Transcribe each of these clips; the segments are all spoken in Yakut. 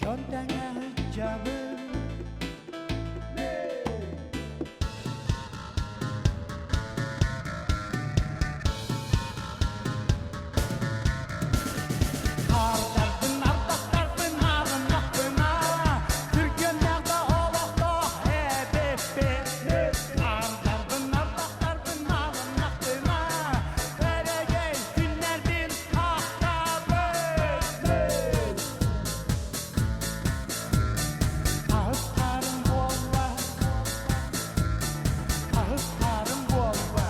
Дьон тэҥэ сылдьабын Ардардын ардахтарбын аарыннахпына Түргэннээх да олохтоох эбиппин Ардардын ардахтарбын аарыннахпына Эрэгэй күннэрбин ахтабын Аһыс хаарым буолла Аһыс хаарым буолла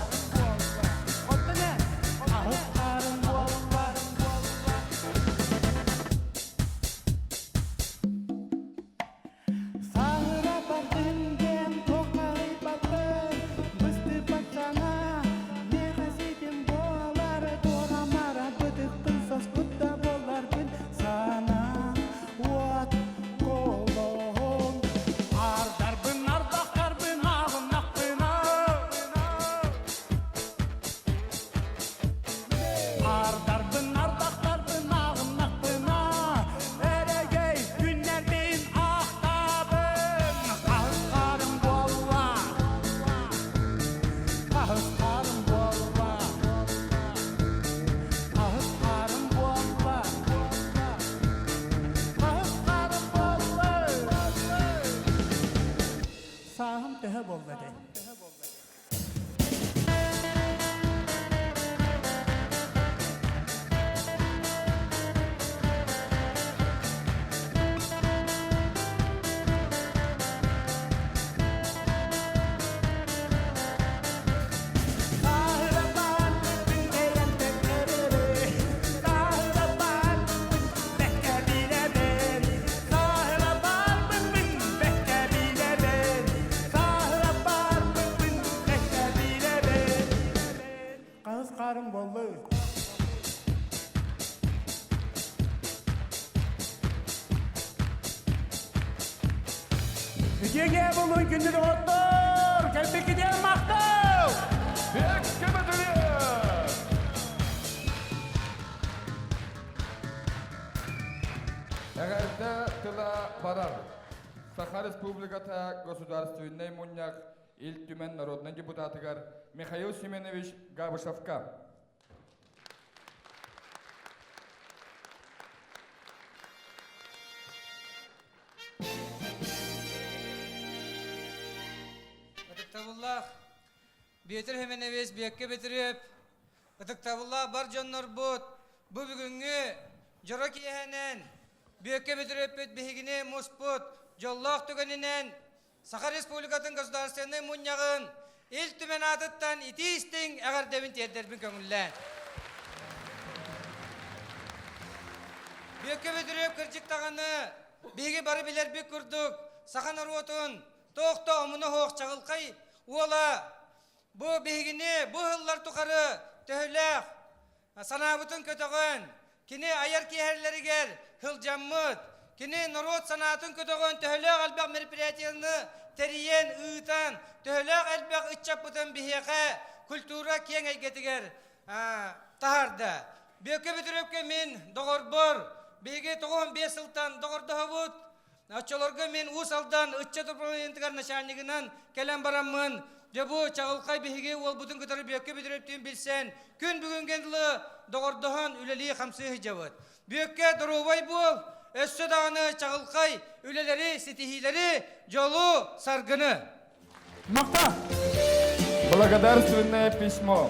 Оттон эн аһыс хаарым буолла Саһыра бардын диэн туоххайбаппын быстыппат саҥа миэхэ ситим буолар туора-мара бытыкпын соспут да буоларбын санаа уот колоһун ардарбын ардахтарбын аҕыннахпына Ардарбын, ардахтарбын ааҕыннахпына, эрэгэй күннэрбин ахтабын. Хаһыс-хаарым буолла, хаһыс-хаарым буолла, хаһыс-хаарым буолла, хаһыс-хаарым буолла. Сааһым төһө буолла этэй? Хаһыс хаарым буолла? Үтүөгэ булун күндү доҕоттор! Кэлбиккитигэр махтал! Бэккэ бөтүрүө! Эҕэрдэ тыла барар. Саха Республиката Государственнай Мунньах Ил Түмэн народнай депутатыгар Михаил Семенович Габышевка. Ытыктабыллаах Бүөтүр Хеменевич Бүөккэ Бөтүрүөп, ытыктабыллаах бар дьоннорбут, бу бүгүҥҥү дьоро киэһэнэн Бүөккэ Бөтүрүөппүт биһигини муспут дьоллоох түгэнинэн Саха Республикатын Государственнай Мунньаҕын Ил Түмэн аатыттан итии-истиҥ эҕэрдэбин тиэрдэрбин көҥүллээн. Бүөккэ Бөтүрүөп кырдьык даҕаны биһиги бары билэрбит курдук саха норуотун туох да омуна суох чаҕылхай уола бу биһигини бу сыллар тухары төһөлөөх санаабытын көтөҕөн, кини айар киэһэлэригэр сылдьаммыт, кини норуот санаатын көтөҕөн төһөлөөх элбэх мероприятиены тэрийэн ыытан, төһөлөөх элбэх ыччаппытын биһиэхэ культура киэҥ эйгэтигэр таһаарда. Бүөккэ Бөтүрүөпкэ мин доҕорбор, биһиги 95 сылтан доҕордоһобут. Оччолорго мин Уус Алдан ыччат управлениетыгар начальнигынан кэлэн бараммын, дьэ бу чаҕылхай биһиги уолбутун кытары Бүөккэ Бүдүрүптүүн билсэн, күн бүгүнгэ дылы доҕордоһон үлэлии-хамсыы сылдьабыт. Бүөккэ доруобай буол, өссө даҕаны чаҕылхай үлэлэри, ситиһиилэри, дьолу, саргыны! Махта! Благодарственное письмо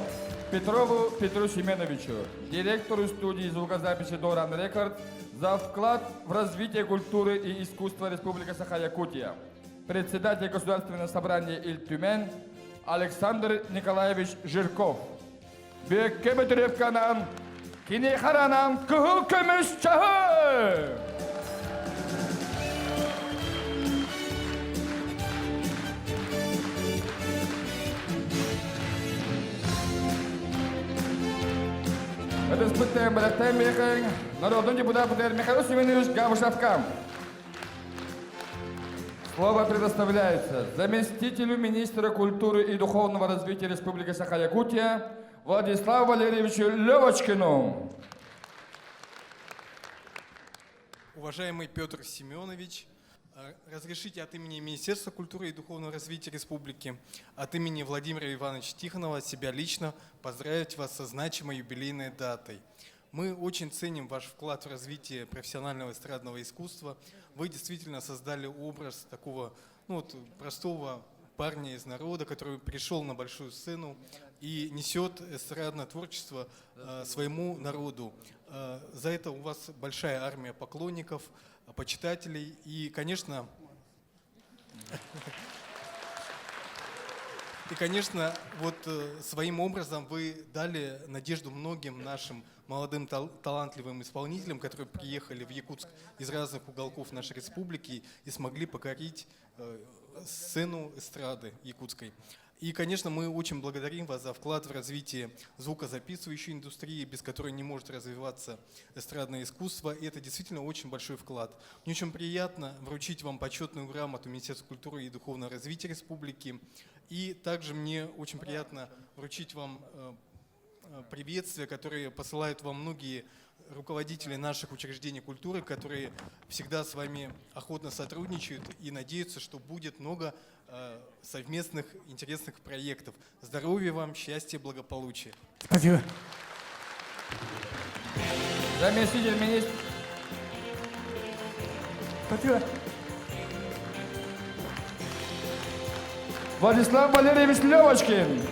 Петрову Петру Семеновичу, директору студии звукозаписи «Доран Рекорд» за вклад в развитие культуры и искусства Республики Саха-Якутия. Председатель Государственного собрания Ил-Түмэн Александр Николаевич Жирков. Бүөккэ Бөтүрүөпканан кини харанан кыһыл көмүс чаһы! Ытыспыттан бэлэхтээн миэхэ народный депутат Михаил Семенович Габышевка. Слово предоставляется заместителю министра культуры и духовного развития Республики Саха-Якутия Владиславу Валерьевичу Левочкину. Уважаемый Петр Семенович, разрешите от имени Министерства культуры и духовного развития Республики, от имени Владимира Ивановича Тихонова, себя лично поздравить вас со значимой юбилейной датой. Мы очень ценим ваш вклад в развитие профессионального эстрадного искусства. Вы действительно создали образ такого, ну, вот, простого парня из народа, который пришел на большую сцену и несет эстрадное творчество своему народу. За это у вас большая армия поклонников, почитателей и, конечно, вот своим образом вы дали надежду многим нашим молодым талантливым исполнителям, которые приехали в Якутск из разных уголков нашей республики и смогли покорить сцену эстрады якутской. И, конечно, мы очень благодарим вас за вклад в развитие звукозаписывающей индустрии, без которой не может развиваться эстрадное искусство. И это действительно очень большой вклад. Мне очень приятно вручить вам почетную грамоту Министерства культуры и духовного развития республики. И также мне очень приятно вручить вам приветствия, которые посылают вам многие руководители наших учреждений культуры, которые всегда с вами охотно сотрудничают и надеются, что будет много совместных интересных проектов. Здоровья вам, счастья, благополучия. Спасибо. Заместитель министра. Спасибо. Владислав Валерьевич Левочкин.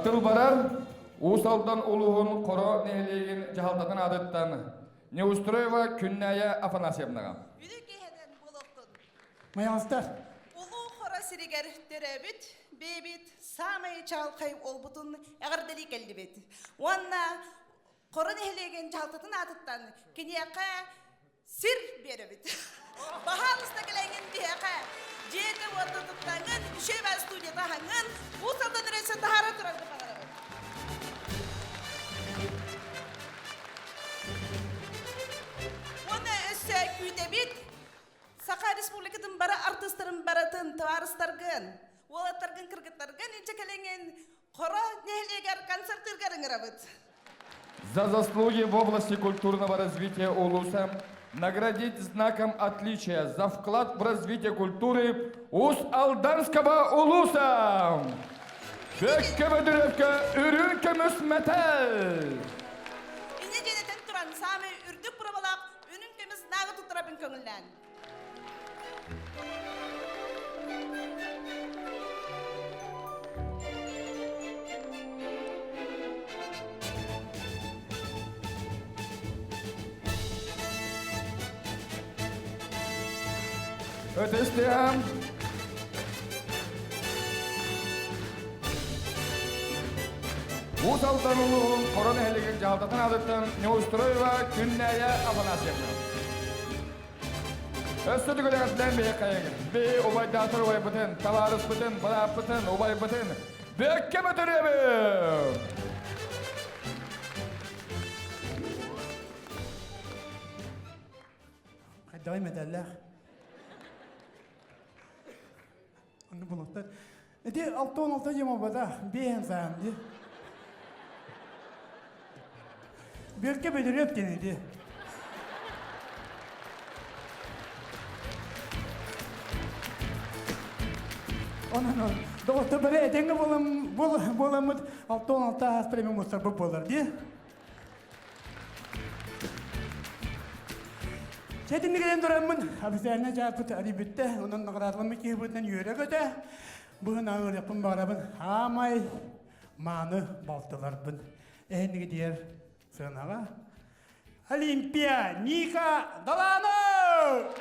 Тыл барар, Уус Алдан улууһун Хоро нэһилиэгин дьаһалтатын аатыттан Неустроева Күннэйэ Афанасьевнаҕа. Үтүө киэһэнэн буолуохтун. Майаҕастар. Улуу Хоро сиригэр төрөөбүт бэйэбит саамай чаҕылхай уолбутун эҕэрдэлии кэллибит. Уонна Хоро нэһилиэгин дьаһалтатын аатыттан киниэхэ сир биэрэбит. Баһаалыста кэлэҥҥин биһиэхэ дьиэтэ-уота туттаҥҥын, үчүгэй студията аһаҥҥын, Уус Алдан өрөсө таһаара тураргын баҕарабын. Уонна өссө күүтэбит Саха Республикатын бары артыыстарын барытын, табаарыстаргын, уолаттаргын, кыргыттаргын илдьэ кэлэҥҥин Хоро нэһилиэгэр концертыыргар ыҥырабыт. За заслуги в области культурного развития улуса наградить знаком отличия за вклад в развитие культуры Уус-Алданского улуса. Бөккө Бөдүрөпкө үрүҥ көмүс мэтээл. Инньэ диэн этэн туран, саамай үрдүк бырабалаах үрүҥ көмүс знагы туттарабын көҥүллээн. Өтөстөм. Уус Алдан улууһун Хоро нэһилиэгин дьаһалтатын аатыттан Неустроева Күннээйэ Афанасьевна. Өссө түгүлэҕиттэн биһиэхэ би убайдаатар убайбытын, табаарыспытын, бырааппытын, убайбытын Бөккө Бөтүрүөбү! Хайдаҕай мэдээллээх. Онну булуктар. Ити 66 диэн буолбатах, биэһэн саам дии. Бүөккэ Бөдүрүөп диэн ити. Онон доҕоттор бары этэҥҥэ буоламмыт 66 аас премиум мустарбыт буолар дии. Чэтиннигинэн тураммын официально дьааппыт арыйбытта, онон наҕараадаламмыт киһи быһыытынан үөрэ-көтө, быһын ыарыахпын баҕарабын. Хаамай мааны балтыларбын эһинигитигэр сыанаҕа Олимпия Ника Далаана!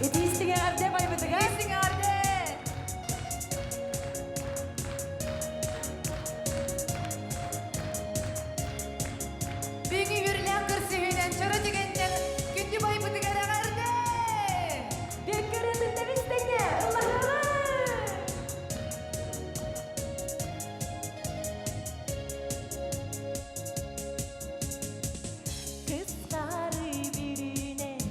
Итиистиҥ эҕэрдэ байбытыгар! Итиистиҥ эҕэрдэ! Бүгүн үөрүүлээх көрсүһүүнэн чоро түгэннэн күндү байбытыгар эҕэрдэ! Бүккөрөтүн тэбистэҥэ ыллаһыаҕа! Кыстары бүрүнэн.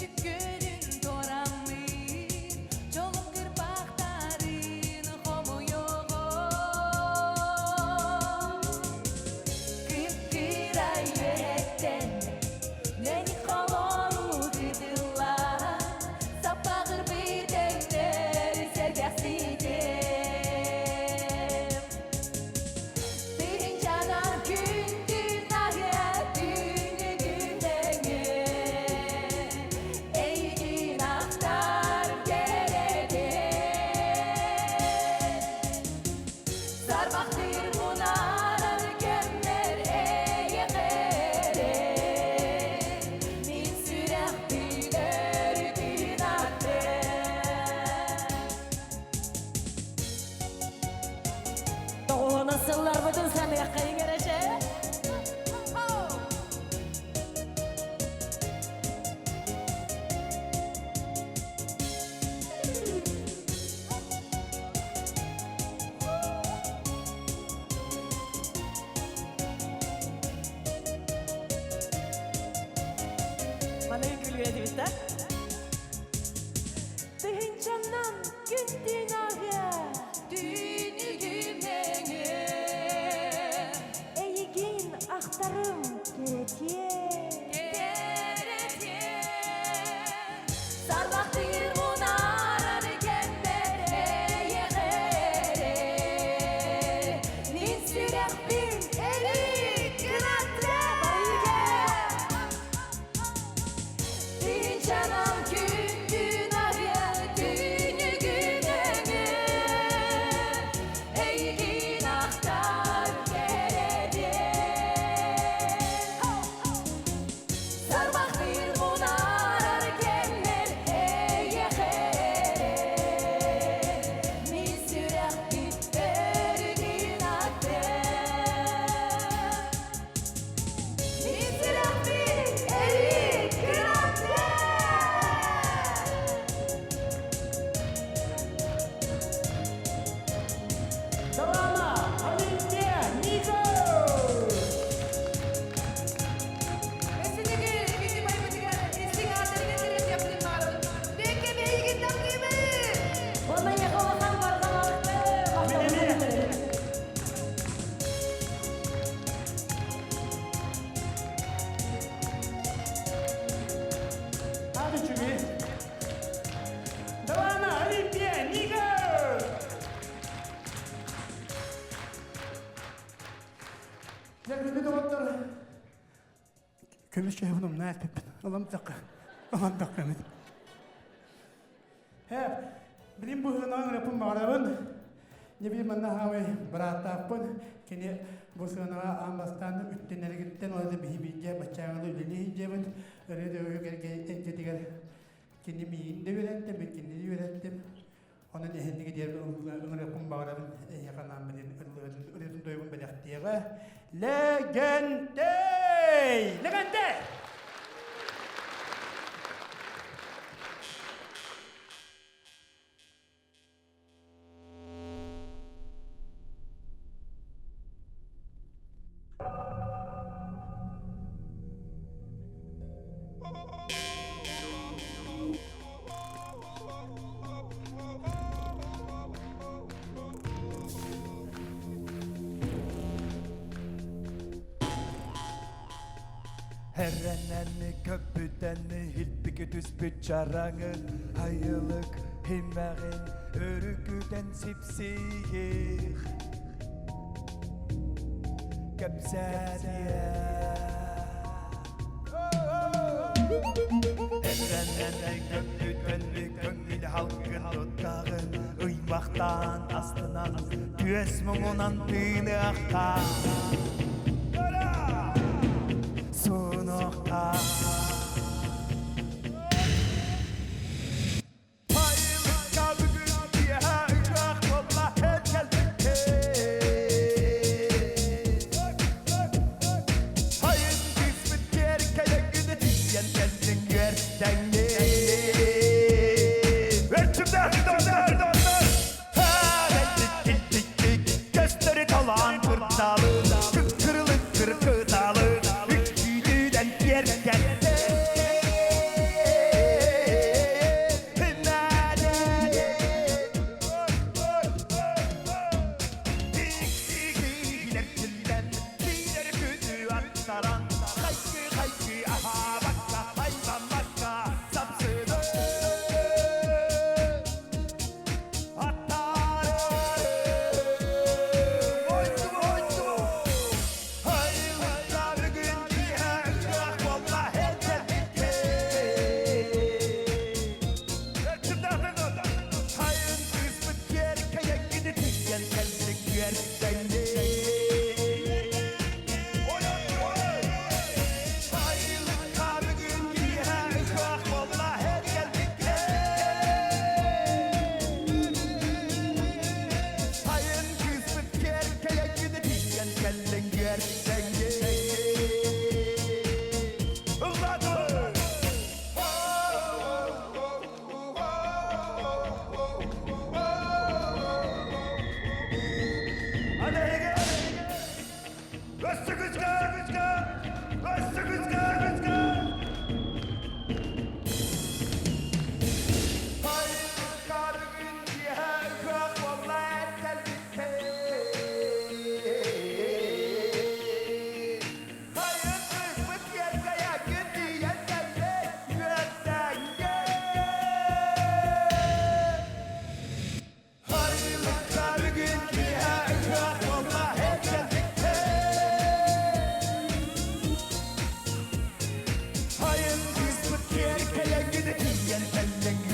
Чөмчүүк күөлүн туораммын, Дьолум кырбахтарын хомуйуоҕум. Кып-кыра үөһэттэн Мэник холорук ытыллан, Саппаҕырбыт өҥнөр сэргэхситиэм. Тыһыынчанан күн-түүн аһыа түүнүгүн өҥө, Эйигин ахтар кэрэтин. Сарбахтыыр мунаарар кэмнэр эйэҕэрэ, Мин сүрэхпин өрүтүн аттым. Тоҕуһуна сылларбытын саныахха иҥэрэчэ. Маны күлүө этибит да? Тыһынчаннан күн-түүн аһыа, Түүнүгүм өҥө. Эйигин ахтарым кэрэтиэ. Кэрэтиэ. Сарбахтыыр мунаарар кэммэр эйэҕэрэ. Мин сүрэхпин эрик кынаттыа. Тыһыынчанан күн-түүн аһыа, түүнүгүн өҥө. Эйигин ахтар кэрэтиэн. Сарбахтыыр мунаарар кэмнэр эйэхэрэ. Мин сүрэхпин өрүтүн аттым. Мин сүрэхпин эрик кынаттым. Далана, Олимпия, Нико! Өссүнүгү күндү байбытыгар истиҥ аатырыгар тириэрдиэхпитин баҕарабыт. Бүөккэ биһигин таптыыбыт! Уонна эйиэхэ улахан барҕа махтал! Hadi чуги. Далана, Олимпия, Нико! Дьэ, күндү доҕоттор. Көмүс чөһүн умна эппиппин. Ылам таққа. Ылам таққа мен. Хэ, билим бу сыанаҕа ыҥыраппын баҕарабын. Не би манна хаамай бырааттаахпын. Кини бу сыанаҕа аан бастаан үттэнэригиттэн ол биһи бииргэ баччааҥҥа үлэлии сылдьабыт. Ырыа дөбүгэр эйгэтигэр кини миигин да үөрэттим, мин кинини үөрэттим. Онон эһинниги диэн ыҥырыахпын баҕарабын. Эйиэхэ анаан билин ырыатын дойгун бэлэхтиэҕэ. Лэгэнтэй! Лэгэнтэй! Эрэнэни көппүтэни илпики түспүт чараҥы айылык имэҕин өрүкүтэн сипсиих кэпсээтиэ. Эрэнэни көппүтэни көҥүл халгын туттаҕын ыймахтаан астынан түөс муҥунан тыыныахха суунуохха. Айылыкка бүгүн киэһэ ыһыах буолла эн кэлбиккин. Айын кыыспыт киэркэйэҥҥин тиийэн кэллиҥ үөрдэҥҥин. Өрчүмнээх Көстөрү толоон курталы, кыккырылык кыркыталы, үккүүтүнэн киэркэтте.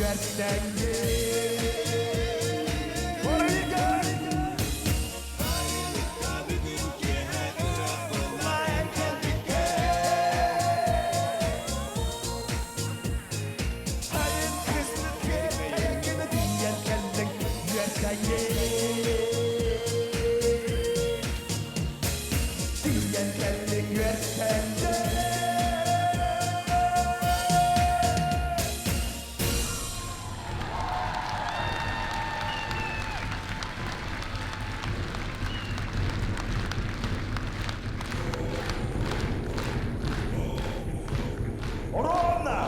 үөртэҥҥин. Оройга! Сайын кыстык киэркэйэҥҥин тиийэн кэллиҥ үөртэҥҥин. Тиийэн кэллиҥ үөртэҥҥин. Оруобуна!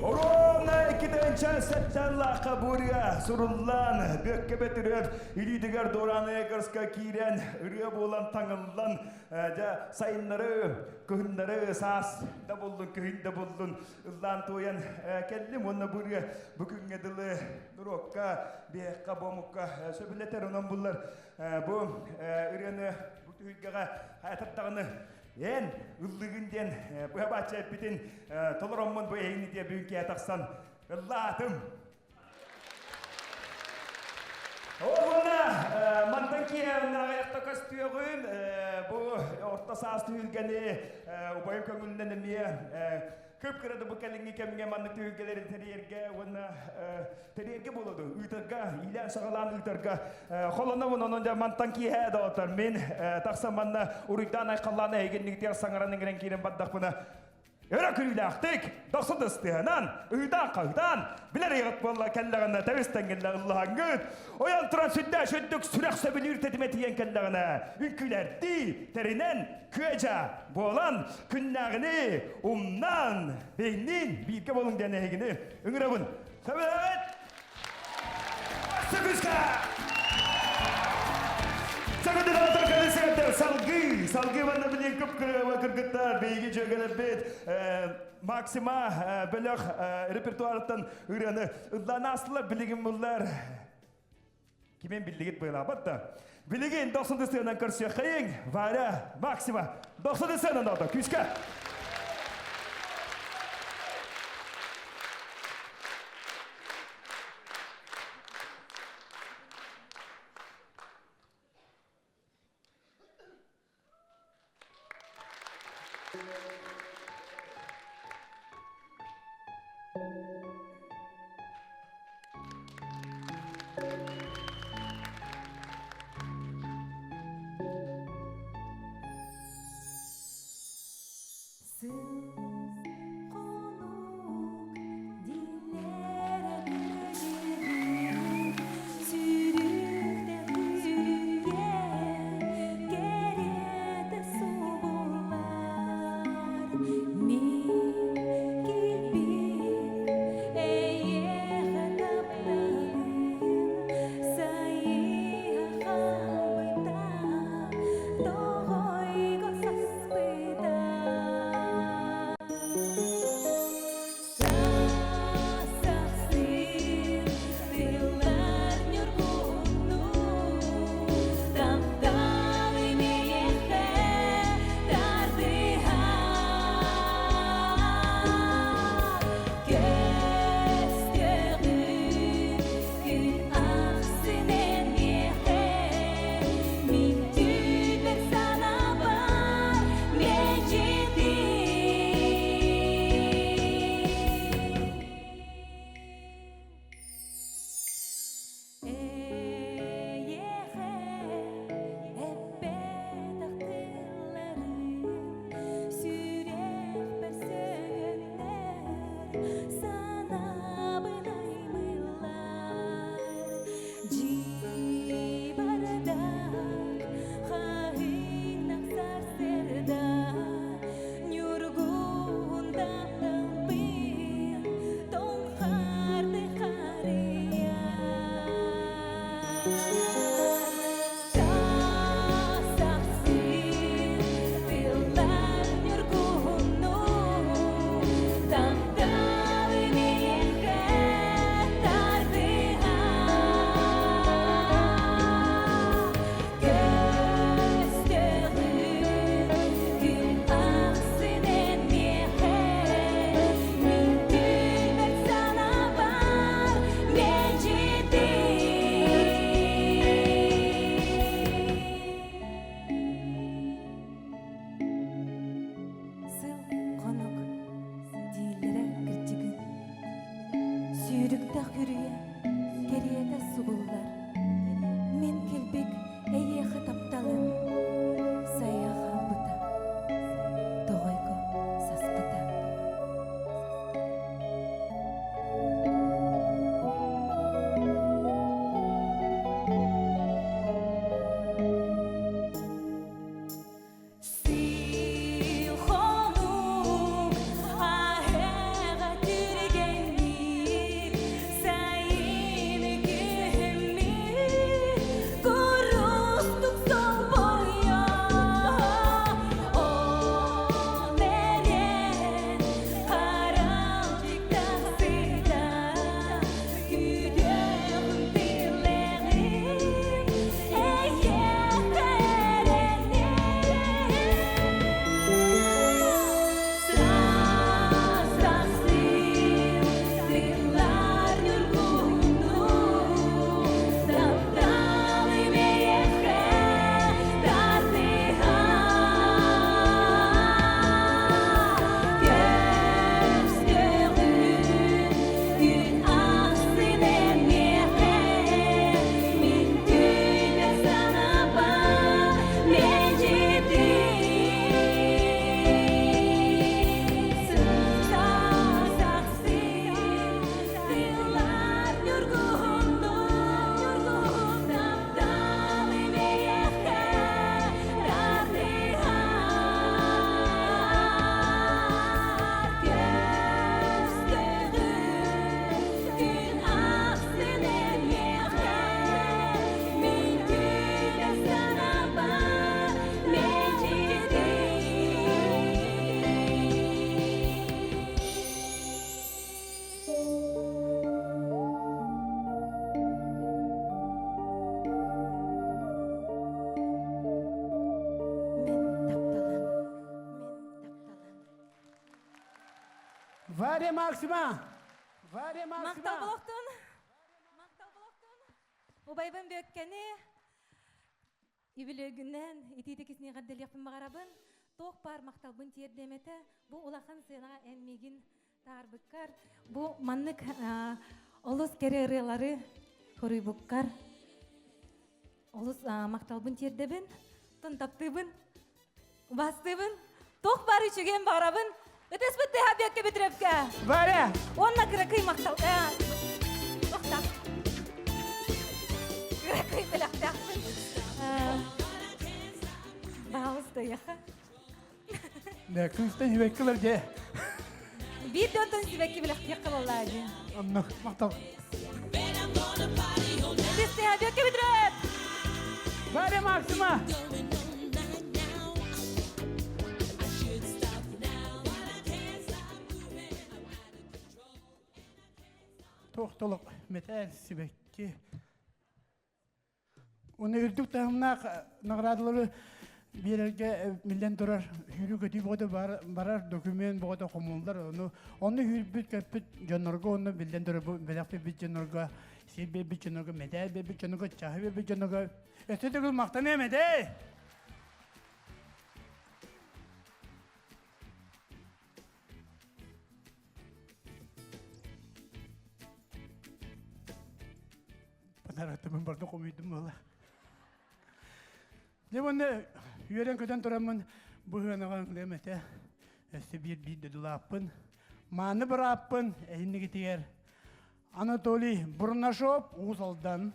Оруобуна иккитинчи сэттэллаахха буурга суруллан, Бүөккэ Бөтүрүөп илиитигэр Дуораан Егорска киирэн, ырыа буолан таҥыллан, дьэ, сайыннары, кыһыннары, саас да буллун, күһүн да буллун, ыллаан туойан кэллим уонна бу ырыа бу күҥҥэ дылы норуокка, биһиэххэ, бу омукка сөбүлэтэр, онон буллар бу ырыаны бу түһүлгэҕэ ататтаҕыны Эн ыллыгын диэн быһа-бааччы эппитин толороммун бу эһигини диэ бүгүн киһи тахсан ыллаатым. Оҕуна мантан киһи аҕыйахта көстүөҕүм бу орто саас түһүлгэни убайым көҥүлүнэн эмиэ Кып-кыра да бу кэлиҥҥи кэмҥэ маннык түһүлгэлэри тэрийэргэ уонна тэрийэргэ буолуо дуо? Ыытарга, иилээн-саҕалаан ыытарга холонобун, онон дьэ мантан киэһээ доҕоттор мин тахсан манна уруйдаан-айхаллаан эһигиннигитигэр саҥаран иҥэрэн киирэн бардахпына өрө күрүүлээхтик, дохсун ыстыһынан, ыытаан-хаһытаан, билэр ыйыгыт буолла кэллэҕинэ тэбис тэҥҥиллэ ыллаһаҥҥыт, ойон туран сүрдээх сүрдүк сүрэх сөбүлүүр тэтимэ тиийэн кэллэҕинэ, үҥкүүлэрдии тэринэн күөдьэ буолан күннээҕини умнан бэйниин бииргэ буолуҥ диэн эһигини ыҥырабын. Сөбүлэҕит? Сөбүскэ! Салгыы, салгыы манна билин кып-кырыаба кыргыттар, биһиги дьүөгэлэрбит Максима бөлөх репертуарыттан ырыаны ыллаан аастылар, билигин буллар. Кимин биллигит быылаабат да. Билигин 90 сыанан көрсүөххэйиҥ, Варя, Максима, 90 сыанан ото, күүскэ! Сүүрүктэх үрүйэ кэриэтэ субуллар. Мин килбик эйиэхэ тапталым сайа хаалбыта, тоҕойго саспыта. Сил-хонук аһыга түргэнник сайын күһүммүт курустук солбуйа ол эрэн харалдьык тахсыыта күүтүөҕүм тиллэҕим эйиэхэ эрэнэн. Саас-сахсыыр тыллар ньургуһуну тапталым эйиэхэ тардыһар. Көстөҕүн күн ахсын эн миэхэ, мин түүнүк санаабар мэлдьитин. Саас-сахсыыр тыллар ньургуһуну тапталым эйиэхэ тардыһар. Көстөҕүн күн ахсын эн миэхэ, мин түүнүк санаабар мэлдьитин. Мин тапталым, мин тапталым. Варя Максима! Варя Махтал Максима! болохтун. Махтал болохтун. Убайбын Бүөккэни үбүлүөйгүнэн итиитик исниэҕэрдэлиэхпин баҕарабын. Туох баар махталбын тиэрдиэм этэ. Бу улахан сыанаҕа эн миигин таарбыккар, бу маннык олус кэрэ ырыалары хоруйбуккар олус махталбын тиэрдэбин. Тон таптыыбын, убаастыыбын. Туох баар үчүгэйин баҕарабын. Ытыспыт тыаһа Бүөккэ Бүтрөпкө. Варя! Уонна кыракый махтал. Охта. Кыракый бэлэхтээхпин. Баҕалыста яха. Да, кыыстан сибэккилэр дьэ. Биир да онтон сибэкки бэлэхтиэх қалалаа дии. Онно махтал. Ытыс тыаһа Бүөккэ Бүтрөп! Варя Максима! Туох толук мэтээл сибэкки. Оны үрдүк таһымнаах наградалары биэрэргэ биллэн турар сүүрүү көтүү бөҕөтө барар документ бөҕөтө хомуллар. Ону онно сүүрбүт көппүт дьоннорго онно биллэн турар бу бэлэх биэрбит дьоннорго сир биэрбит дьоннорго мэтээл биэрбит дьоннорго чаһы биэрбит дьоннорго өссө төгүл махтаныам этэ. Подароктамын барда хомуйдум буола. Дьэ уонна үөрэн-көтөн тураммын быһыанаҕа ыҥырыам этэ. Өссө биир-биир дойдулаахпын. Мааны бырааппын эһиннигитигэр Анатолий Бурнашов Уус Алдан.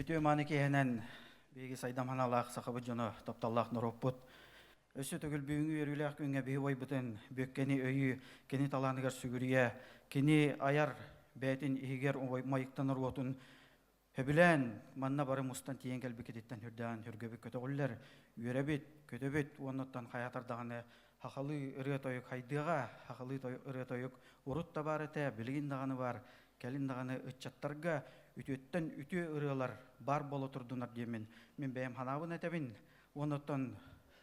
Үтүө мааны киэһэнэн биһиги сайдам ханаалаах сахабыт дьоно тапталлаах норуоппут. Өссө төгүл бүгүҥҥү үөрүүлээх күҥҥэ биһи убайбытын Бүөккэни өйүү, кини талааныгар сүгүрүйэ, кини айар бэйэтин иһигэр майыктан норуотун Сөбүлээн, манна бары мустан тиийэн кэлбиккититтэн үрдээн сүргэбит көтөҕүллэр, үөрэбит, көтөбүт уоннаттан хайаатар даҕаны хахалыы ырыа-тойук хайдыаҕа, хахалыы ырыа-тойук урут да баар этэ, билигин даҕаны баар, кэлин даҕаны ыччаттарга үтүөттэн үтүө ырыалар баар буола турдунар диэммин мин бэйэм ханаабын этэбин. Уоннаттан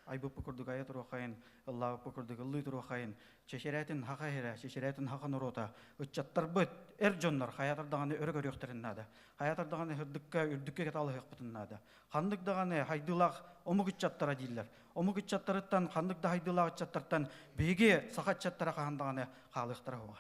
айбыппыт курдук айа туруоххайын, ыллаабыппыт курдук ыллыы туруоххайын, чэчирээтин хаха иһэрэ, чэчирээтин хаха норуота, ыччаттарбыт, эр дьоннор хайаатар даҕаны өрө көрүөхтэрин наада. Хайаатар даҕаны сырдыкка, үрдүккэ кэталыһыахпытын наада. Ханнык даҕаны хайдыылаах омук ыччаттара дииллэр. Омук ыччаттарыттан, ханнык да хайдыылаах ыччаттартан биһиги саха ыччаттара хаһан даҕаны хаалыахтара суоҕа.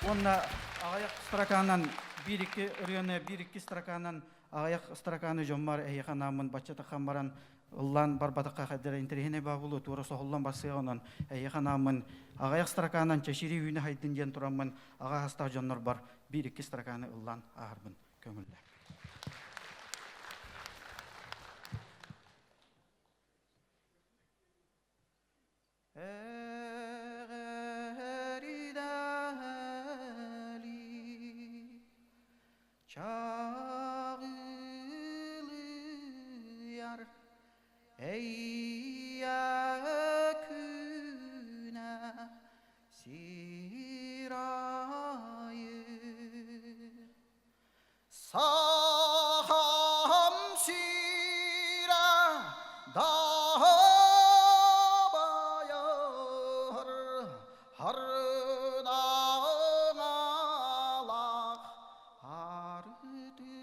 Уонна аҕыйах строканан биир-икки ырыаны биир-икки строканан аҕыйах строканы дьоммор эһиэхэ анааммын бачча таххан баран ыллаан барбатахха хайдара интэриэһинэй баа буолуо туора соһуллан барсыа онон эһиэхэ анааммын аҕыйах строканан чэчирии үүнэ хайдын диэн тураммын аҕа астаах дьоннорбор биир-икки строканы ыллаан ааһарбын көҥүллээ. Чаҕылыйар эйэ күнэ сир аайы Сахам сирэ даһабайар хардаҥалаах арытыгы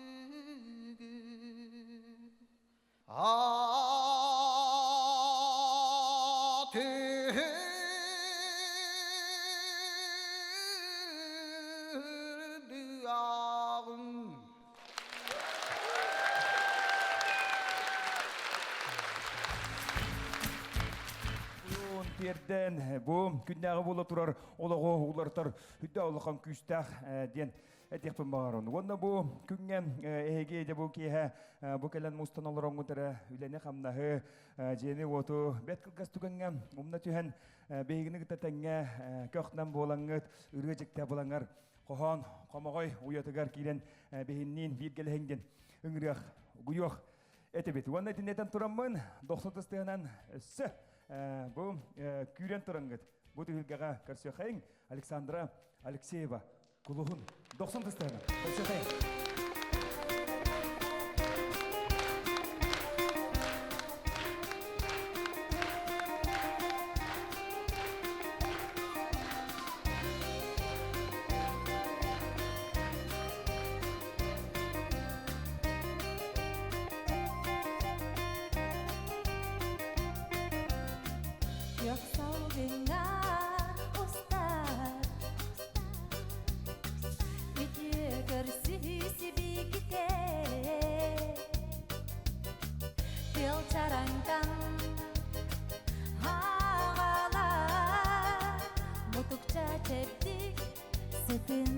Тиэрдэн бу күннээҕи буола турар олоҕу уларытар үрдэ улахан күүстээх диэн этиэхпин баҕарабын. Уонна бу күҥҥэ эһиги дьэ бу киэһэ бу кэлэн мустан олороҥҥут эрэ үлэни-хамнаһы, дьиэни-уоту бэрт кылгас түгэҥҥэ умна түһэн биһигини кытта тэҥҥэ көх-нэм буолаҥҥыт, ырыа дьиктэ булаҥар хоһоон хомоҕой уйатыгар киирэн биһинниин бииргэлэһиҥ диэн ыҥырыах, угуйуох этибит. Уонна итиннэтэн тураммын дохсун тыстыһынан өссө бу күүрэн тураҥҥыт бу түһүлгэҕэ көрсүөххэйиҥ Александра Алексеева Кулуһун дохсун тыстыһына. Көрсүөххэйиҥ. Yok устар Үтүө көрсүһүү сибикитэ Тыл чараҥтан аҕала Мутукча чэбдик сытын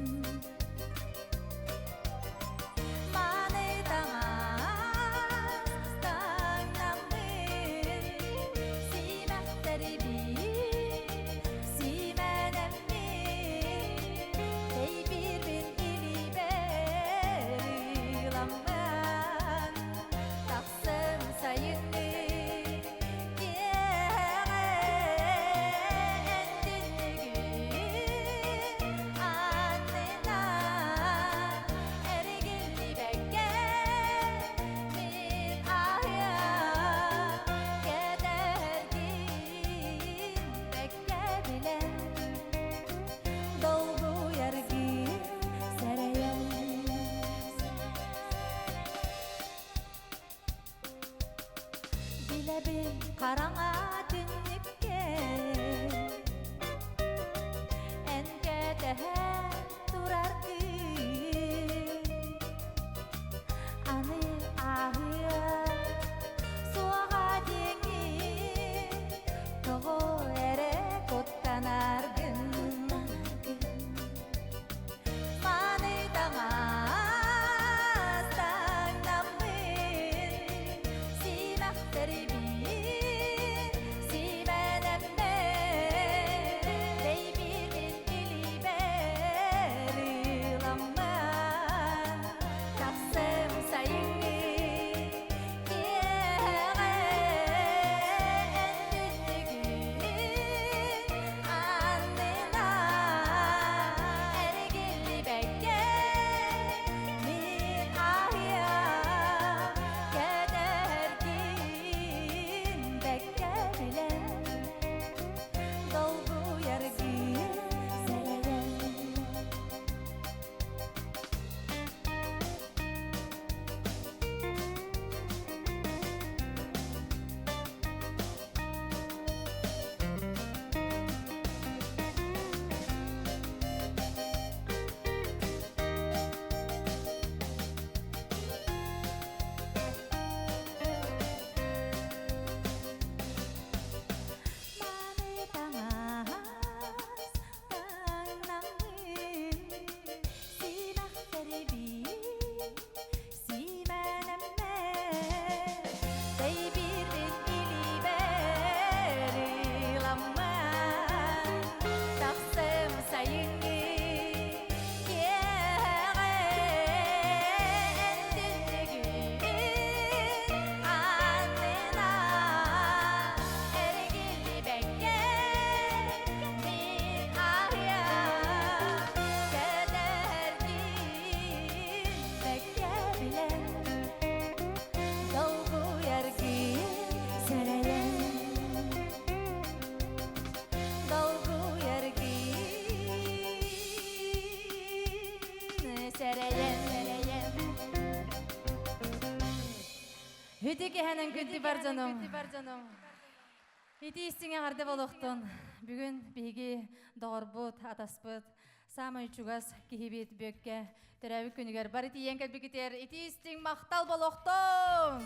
Маны таҥас таҥнаммын Симэхтэрбин симэнэммин Тэйбирбин илиибэр ыламмын Тахсым сайыҥҥы киэһэҕэ эн түннүгүн анныгар. Үтүө киэһэнэн күндү бар дьонум. Ити истиҥ эҕэрдэ буолуохтун. Бүгүн биһиги доҕорбут, атаспыт, саамай чугас киһибит Бүөккэ төрөөбүт күнүгэр бары тиийэн кэлбикитигэр ити истиҥ махтал буолуохтун!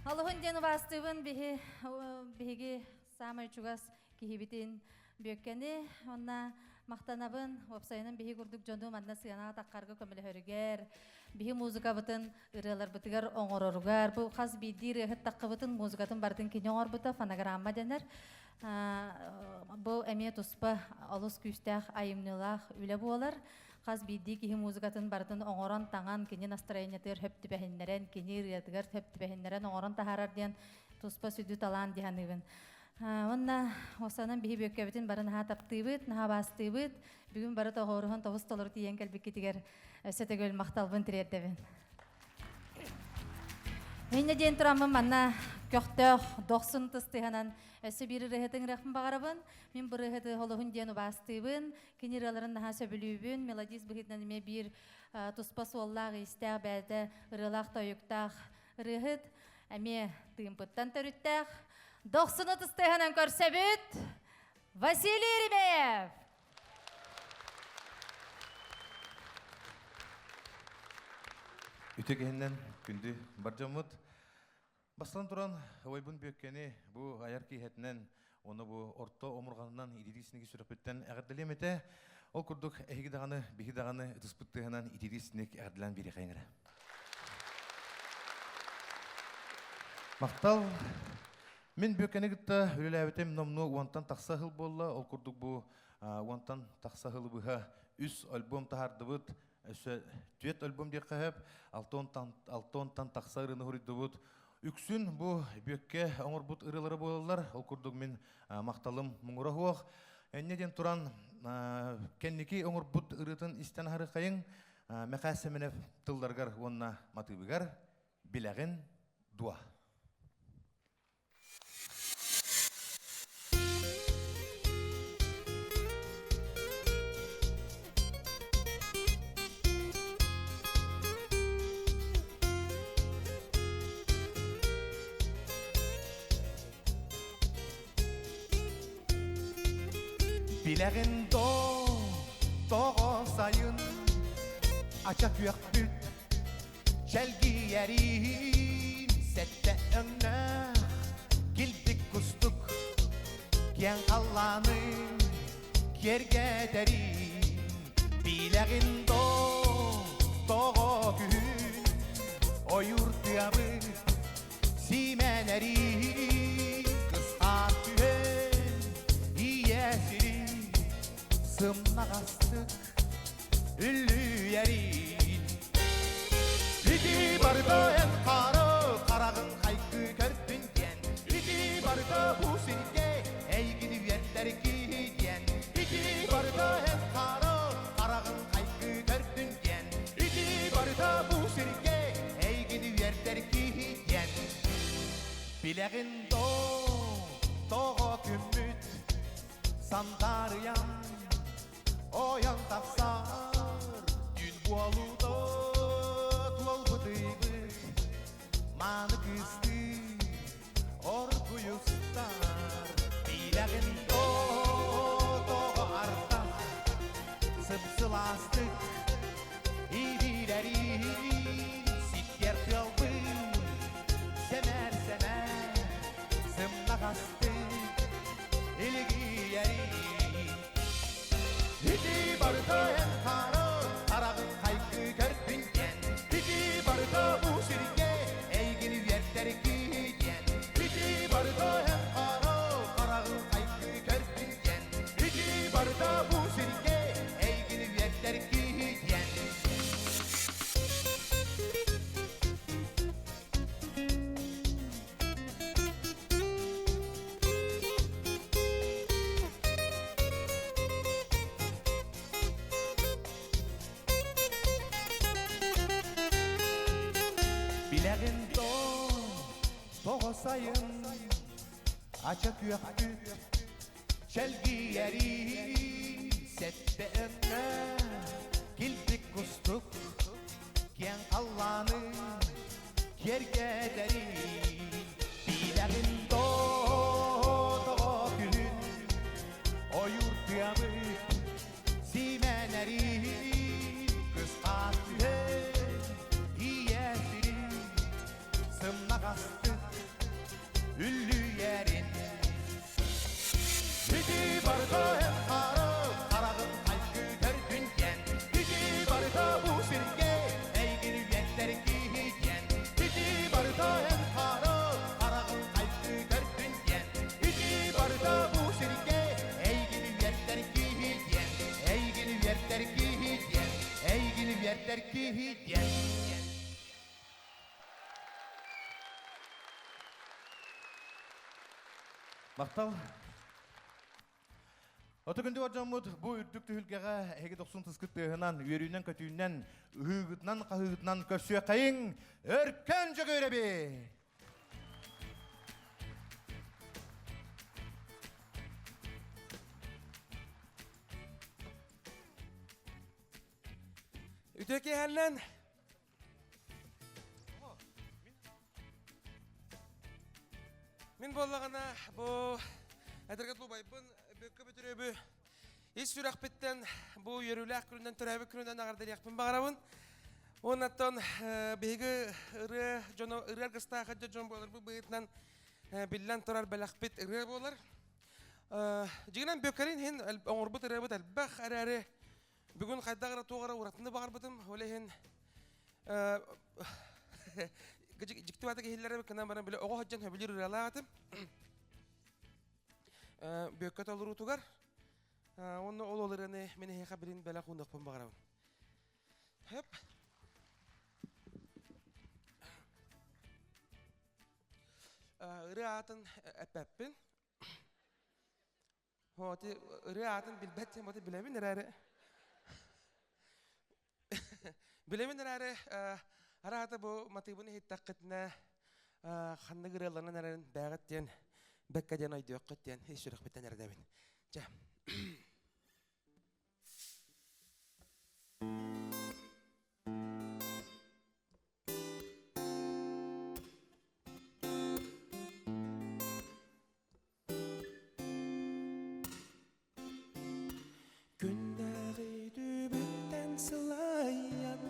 Олуһун диэн убаастыыбын биһи, биһиги саамай чугас киһибитин Бүөккэни уонна махтанабын уопсайынан биһи курдук дьону манна сыанаҕа таххарга көмөлөһөрүгэр, биһи музыкабытын ырыаларбытыгар оҥороругар, бу хас биирдии ырыаһыт таххыбытын музыкатын барытын кини оҥорбута фонограмма дэнэр. Бу эмиэ туспа олус күүстээх айымньылаах үлэ буолар. Хас биирдии киһи музыкатын барытын оҥорон таҥан, кини настроениетыгар хөп түбэһиннэрэн, кини ырыатыгар хөп түбэһиннэрэн оҥорон таһаарар диэн туспа сүдү талаан дии саныыбын. Уонна осанан биһи бүөккэбитин бары наһаа таптыыбыт, наһаа баастыыбыт. Бүгүн бары тоҕооруһан тобус толору тиийэн кэлбиккитигэр өссө төгүл махталбын тириэрдэбин. Инньэ диэн тураммын манна көхтөөх дохсун тыстыһанан өссө биир ырыаһытын ырыахпын баҕарабын. Мин бу ырыаһыты холуһун диэн убаастыыбын. Кини ырыаларын наһаа сөбүлүүбүн. Мелодист быһыытынан эмиэ биир туспа суоллаах-иистээх бэйэтэ ырыалаах-тойуктаах ырыаһыт. Эмиэ Тыымпыттан төрүттээх дохсуну тыстыһанан көрсөбүт Василий Еремеев! Үтө киһиннэн күндү бар дьоммут. Бастан туран, ойбун бүөккэни бу айар киһэтинэн, оны бу орто омурҕанынан итирии сүрэхпиттэн эҕэрдэлиэм этэ. Ол курдук эһиги даҕаны, биһи даҕаны ытыспыт тыаһынан итирии синик эҕэрдэлээн биэриэхэйиҥ эрэ. Махтал. Мин бүөккэни кытта үлэлээбитим номнуо уонтан тахса сыл буолла. Ол курдук бу уонтан тахса сылы быһа үс альбом таһаардыбыт. Өссө түөрт альбом диэххэ сөп. Алтонтан тахса ырыаны хуруйдубут. Үксүн бу бүөккэ оҥорбут ырыалара буолаллар. Ол курдук мин махталым муҥура суох. Энньэ диэн туран кэнники оҥорбут ырыатын истэн аһарыхайыҥ. Мэхээс Сэмэнов тылларыгар уонна матыыбыгар билэҕин дуо? Билэҕин доо, тоҕо сайын ача күөхпүт чэлгийэриин сэттэ өҥнөөх килбик кустук киэҥ халлааны киэргэтэриин билэҕин доо, тоҕо күһүн ойуур тыабыт сиимэнэриин кысхаан түһэн ийэ сирин сымнаҕастык үллүйэрин ити барыта эн хара хараҕын хайгыы көрдүн диэн ити барыта бу сиргэ эйигин үөрдэр киһи диэн ити барыта эн хара хараҕын хайгыы көрдүн диэн ити барыта бу сиргэ эйигин үөрдэр киһи диэн билэҕин доо тоҕо күммүт сандаарыйан ойон тахсар түүн буолуута туолбут ыйбыт мааны кыыстыы оргуйустар билэҕин доо тоҕо ардах сып-сылаастык ибиирэрин сиккиэр тыалбыт сэмээр-сэмээр сымнаҕастык илгийэрин ити барыта эн хара хараҕын хайгыы көрдүн диэн ити барыта бу сиргэ эйигин үөрдэр киһи диэн ити барыта эн хара хараҕын хайгыы көрдүн диэн ити барыта бу сиргэ эйигин үөрдэр киһи диэн Билэҕин доо, тоҕо сайын ача күөхпүт чэлгийэрин сэттэ өҥнөөх килбик кустук киэҥ халлааны. Киэргэтэрин Билэҕин тоҕо күһүн Ойуур тыабыт симэнэрин Кысхаат түһэн ийэ сирин Сымнаҕастык үллүйэрин Ити барыта эн хара хараҕын хайгыы көрдүн диэн Ити барыта бу сиргэ эйгин үйэттэр киһи диэн Ити барыта эн хара хараҕын хайгыы көрдүн диэн Ити барыта бу сиргэ эйгин үйэттэр киһи диэн Эйгин үйэттэр киһи диэн Эйгин үйэттэр киһи диэн Махтал. Ото күндү дьоммут бу үрдүк түһүлгэҕэ эһиги дохсун тыскыт тыаһынан, үөрүүнэн-көтүүнэн, ыһыыгытынан-хаһыыгытынан көрсүөххэйиҥ, Өркөн Дьөгүөрэби! Үтө киэһэннэн Мин буоллаҕына бу этэргэ тулубайбын бүккэ бүтүрүөбү ис сүрэхпиттэн бу үөрүүлээх күнүнэн төрөөбүт күнүнэн эҕэрдэлиэхпин баҕарабын. Уоннаттан биһиги ырыа дьоно ырыа аргыстаах дьон буоларбыт быһыытынан биллэн турар бэлэхпит ырыа буолар. Дьиҥинэн Бөккэрин иһин оҥорбут ырыабыт элбэх эрээри Бүгүн хайдах эрэ туох эрэ уратыны баҕарбытым, ол иһин дьикти баата киһилэрэ гынан баран бile оҕо сылдьан сөбүлүүр ырыалаах этим. Бүөккэ толоруутугар уонна ол ырыаны мин эһиэхэ билин бэлэх уунуохпун баҕарабын. Хөп. Ырыа аатын эппэппин. Хоти ырыа аатын билбэт диэн боти билэбин эрээри билэбин эрээри араата бу матыыбын иһиттэххитинэ ханнык ырыаларынан эрэрин бээҕит диэн бэккэ диэн өйдүөххүт диэн ис сүрэхпиттэн эрэдэбин. Чэ. Күннээҕи түбүктэн сылайан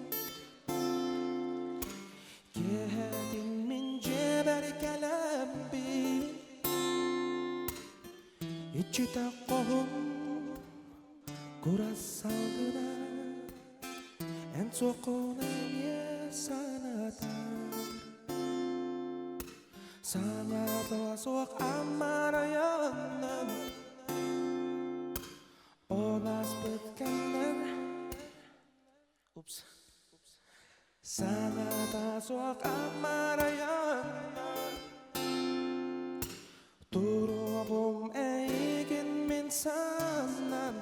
Киэһэтин мин дьиэбэр кэлэммин Иччитэх хоһум курас салгына Эн суоххун эмиэ санатар Саҥата суох аммарайаннан Ол ааспыт кэмнэр Упс Саҥата суох аммарайаннан Туругум эйигин мин саннан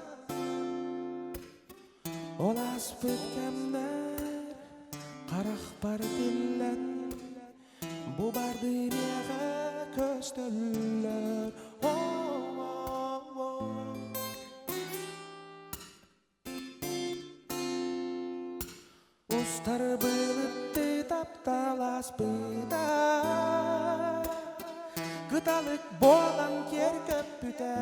Ол ааспыт кэмнэр харахпар тиллэн Бу барды миэхэ көстөллөр Устар былытты тапталаспыта Кыталык буолан киэр көппүтэ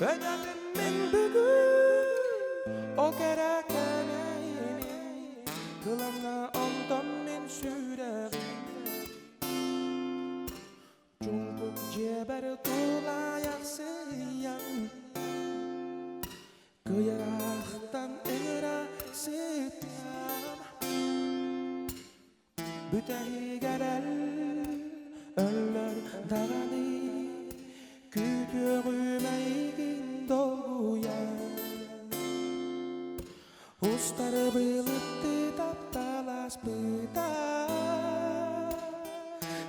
Өйдөтүм мин бүгүн ол кэрэ кэмэйини Кылаҥҥа онтон мин сүрэҕим Чуҥкук дьиэбэр тулаайахсыйан Кыйаахтан ыҥыра сытыам Бүтэһигэр өллөр даҕаны Күүтүөҕүм эйигин долгуйан Устар былытты тапталаспыта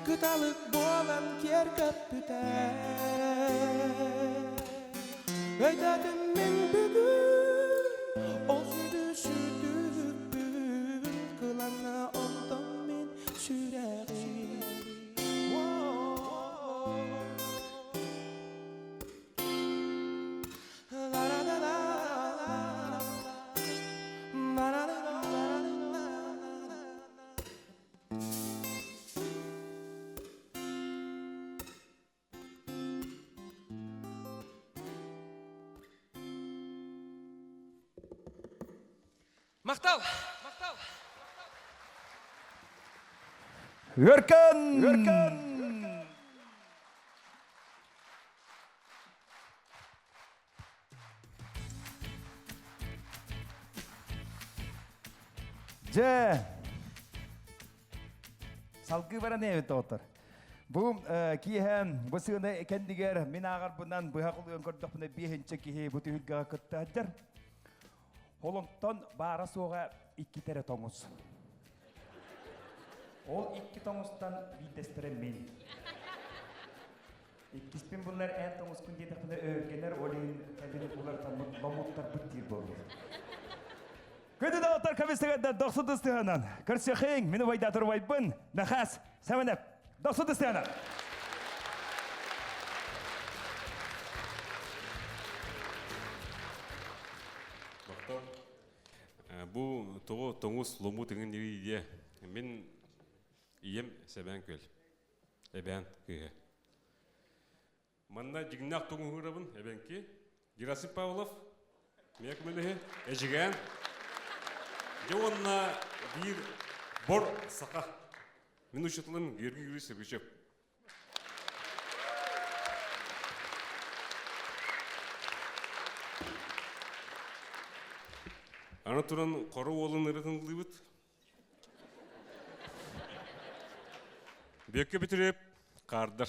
Кыталык буолан киэр көппүтэ Өйдөтүм мин бүгүн ол сүдү сүтүкпүн Кылаҥҥа онтон мин сүрэҕим Махтал! Өркөн! Өркөн! Дьэ, салгыы баран эбит доҕоттор. Бу киэһэ бу сыана кэннигэр мин ааҕарбынан быһа холуйан көрдөхпүнэ биэһинчэ киһи бу түһүлгэҕэ кытта сылдьар. Холонтон баара суоҕа иккитэ эрэ тоҥус. Ол икки тоҥустан биирдэстэрэ мин. Иккиспин буллар эн тоҥускун диэтэхпинэ өһүргэнэр, ол иһин кэлин уларытаммыт ломуттарбыт диир буоллум. Күндү доҕоттор комиссияда дохсун тыстыһанан көрсүөхиҥ, мин убайдаатар убайбын Мэхээс Сэмэнэп. Дохсун тыстыһанан. Махтал. Бу тоҕо тоҥус лому тыҥын диye. Мин ийэм Сэбээн Күөл. Эбээн кыыһа. Манна дьиҥнээх тоҥуһуурабын эбэҥки. Герасим Павлов, миэк мэлэһи, Эжигээн. Дьэ уонна биир бор саха. Мин учууталым Георгий Юрьевич Сергучев. Аны туран хоро уолун ырытыныллыбыт. Бүөккэ бүтүрүп, хаардар.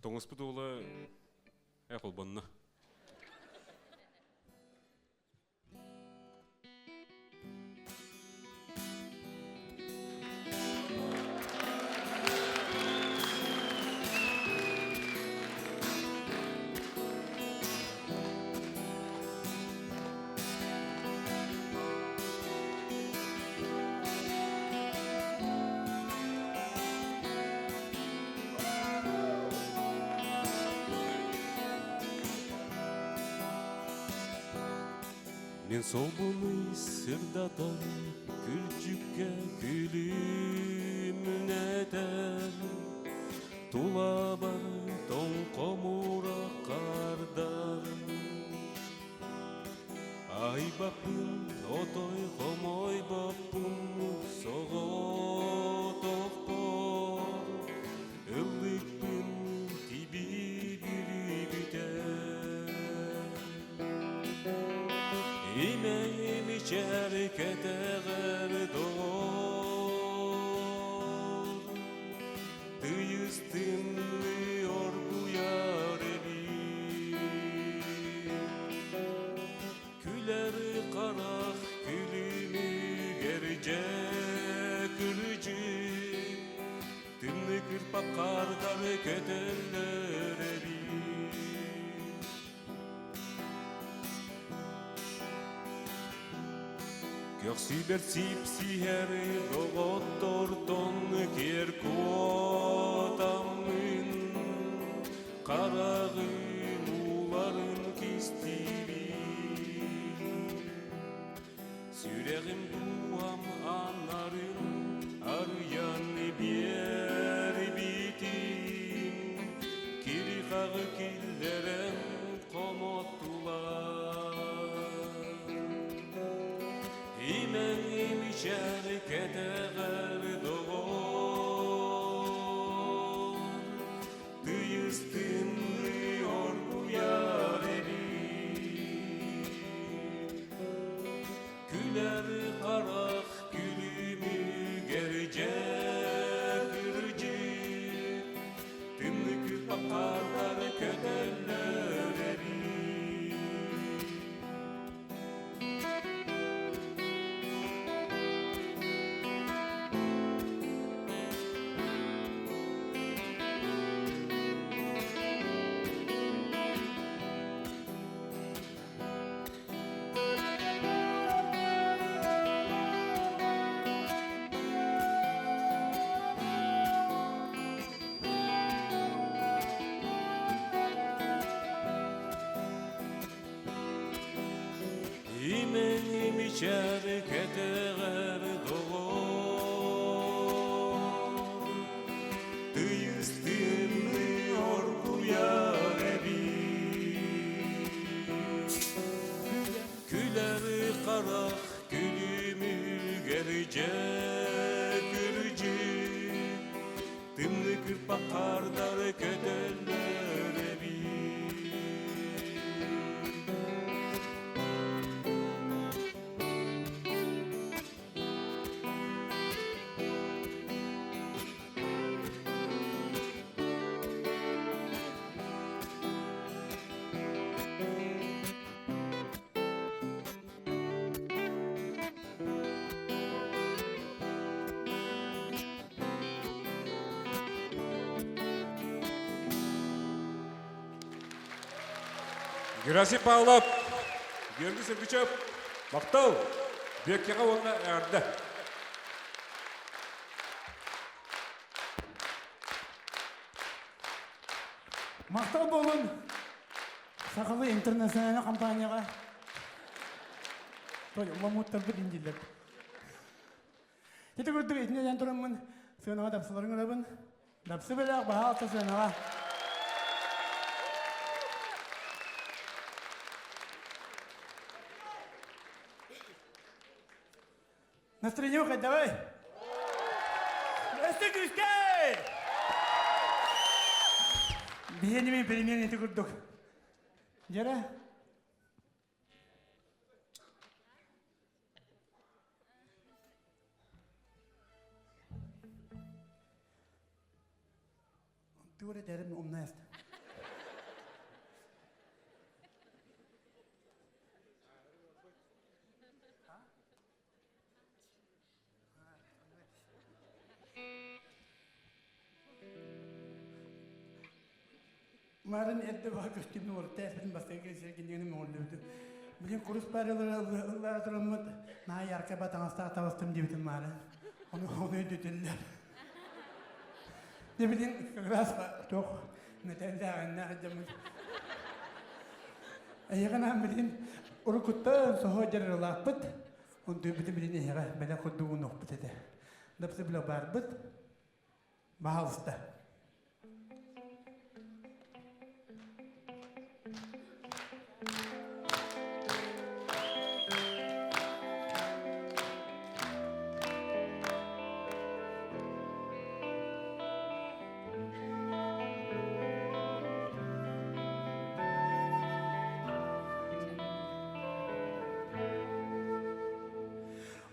Тоҥуспут уола э холбонно. Мен солбуну сырдатар, күлчүккэ күлүмнэтэр, Тулабар тоҥ хомура хардар. Айбаппын, отой хомойбоппун, соҕотохпор Ыллыкпын тибии бүрүүбүтэ. Имэҥим ичэр кэтэҕэр доҕор, Тыйыс тымныы оргуйар эбит. Күлэр харах күлүмүгэр дьэ кырдьык, Тымныы кырпа хардары көтөллөр эбит. Көхсүбэр сипсиһэр доҕоттортон киэр куотаммын, хараҕым ууларын кистиибин. Сүрэҕим дууһам аннарын арыйан биэрбитим, кири-хаҕы киллэрэн хомоттулар. Имэҥим ичэр кэтэҕэр доҕор, тыйыс тымныы оргуйар эбит. Күлэр харах күлүмүгэр дьэ кырдьык, тымныы кырпахтар көтөллөр эбит. Имэҥим ичэр кэтэҕэр доҕор, тыйыс тымныы оргуйар. Герасим Павлов, Георгий Сергучев, махтал! Бүөккэҕэ уонна эҕэрдэ! Махтал буолун Сахалы интернациональнай компанияҕа. Той, ламуттарбыт индиллэр. Ити курдук итини диэн тураммын сыанаҕа дапсыларын ылабын. Дапсы бэлэх баһаалта сыанаҕа. Настроение давай! Өссө күүскэ! Биһиэними перемен ити курдук. Дьэрэ, Тугу этэрим умна эст. Марын эрдэ баҕа көстүүмүн уларытта эспитин бастакы кэнсиэр кинигэни мөҕүллүбүтүм. Билин курус парилары тураммыт наһаа яркай батаҥастаах таҕыстым диэбитим маары. Ону ону өйдөтөллөр. Дьэ билин как раз туох мэтээллээҕиннээх дьоммут. Эйиэхэ наан билин уруккуттан соһо дьарыылаахпыт. Онтуйбутун билин эһиэхэ бэлэх курдук уунуохпут этэ. Дапсы билэ баарбыт. Баһаалыста.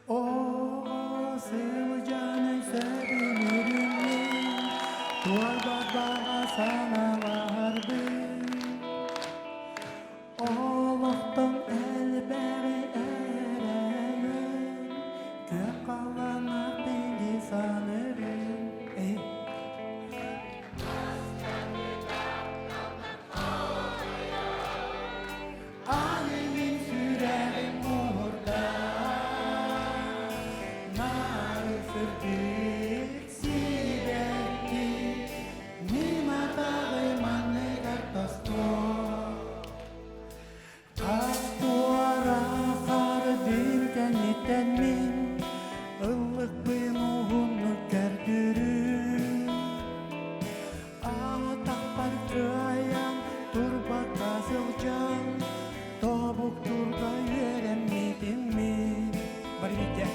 Оҕо сылдьан сөбүлүүрүм туолбат баҕа санааларбын Олохтон элбэҕи эрэйин күөх халлаана пиги саныырын Аны мин сүрэҕим муҥурда, нары сырдык сибэкки, мин атаҕы манныгар тостуо. Хас туора хардым кэнниттэн мин ыллыкпын уһуннук көрдүрүм. Атахпар кыайан турбакка сылдьан, тобуктурга үөрэммитим мин. Барбите.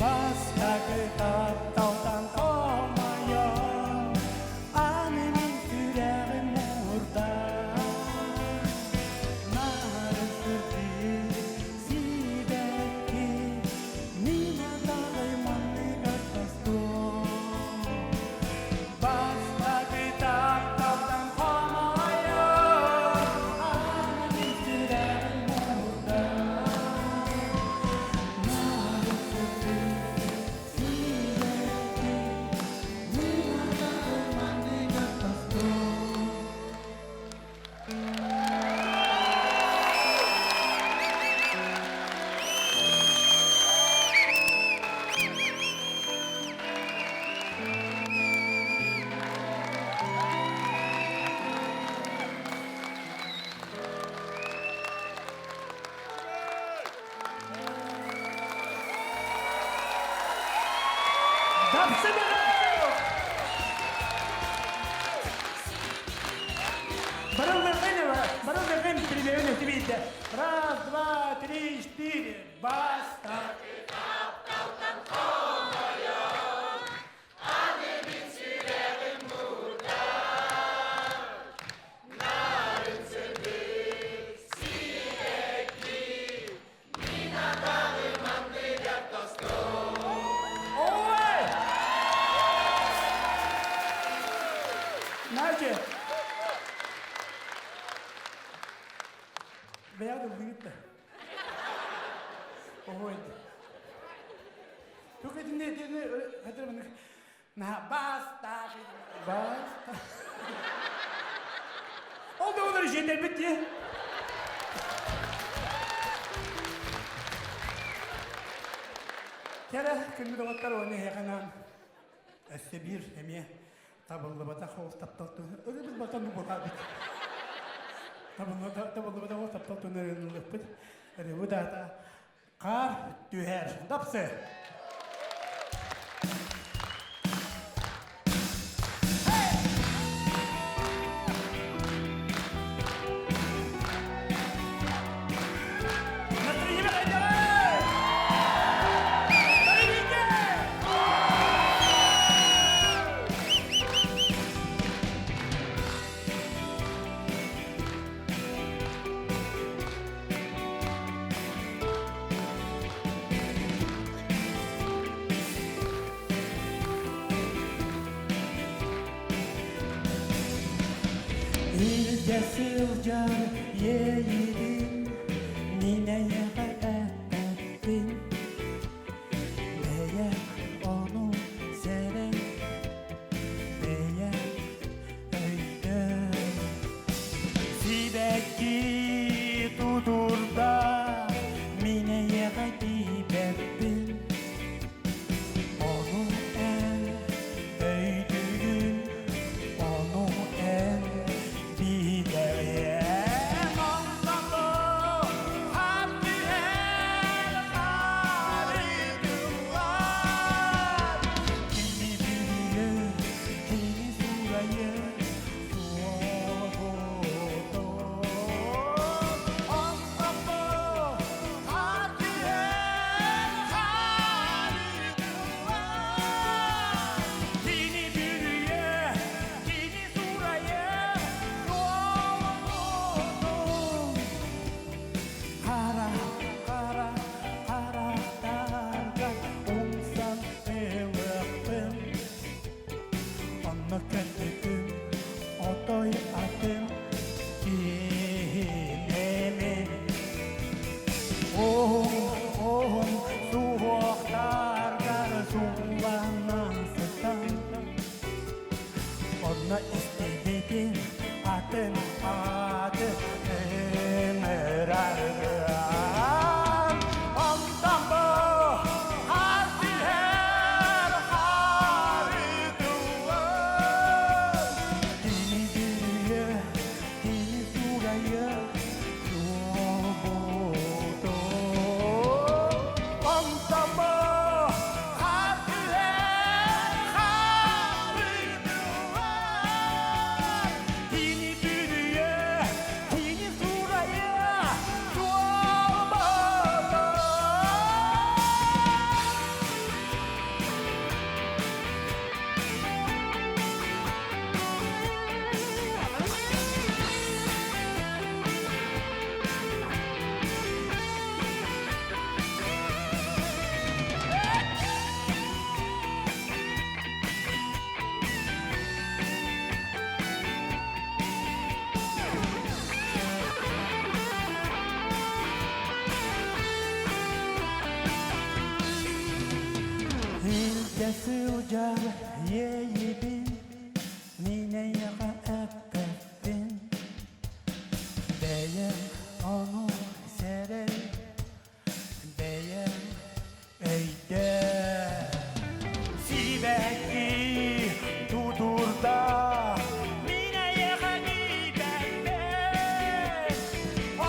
Бастакы тапталтан хомойон, аны мин сүрэҕим муҥурда. Нарын сырдык сибэкки, мин атаҕым анныгар тостуо. Бастакы тапталтан хомойон, аны мин сүрэҕим муҥурда. Нарын сырдык сибэкки, Дапсы бөлөх! Барыллыгын, барыллыгын припевин өтүбүйдэ. Раз, два, три, четыре. Баста. Ой! Надя! Бэйэҕит ыллыгыт да. Ой. Тук итинни итинни хатыр маны на баста баста. Ол да олар жетербит дии. Кэрэ күндү доҕоттор уонна эһиэхэ өссө биир эмиэ табыллыбатах ол таптал ырыбыт батан буолаабыт. Табыллыбатах ол таптал туһунан ырыабыт аата Хаар түһэр. Дапсы. Илдьэ сылдьар иэйиибин мин эйиэхэ эппэппин Бэйэҥ ону сэрэн бэйэҥ өйдөө Сибэкки тутурда мин эйиэхэ тиийбэппин Ону эн өйдүүгүн ону эн билэҕин Онтон хаар түһэр харытыллар Кини бүрүйэ, кини суурайа суолбутун Онтон хаар түһэр харытыллар Кини бүрүйэ, кини суурайа суолбутун Хара, хара, харахтарга умсан ылыахпын Онно көрбүтүм отой атын киһинеми Оһум, оһум суһуохтаргар суулана сытан Онно истибитим атын аты ыҥыраргын Онтон бу хаар түһэр харытыллар Кини бүрүйэ, кини суурайа суолбутун Онтон бу хаар түһэр харытыллар Кини бүрүйэ, кини суурайа суолбутун Илдьэ сылдьар иэйиибин мин эйиэхэ эппэппин Бэйэм ону сэрэй, бэйэм өйдөө Сибэкки тутурда мин эйиэхэ тиийбэппин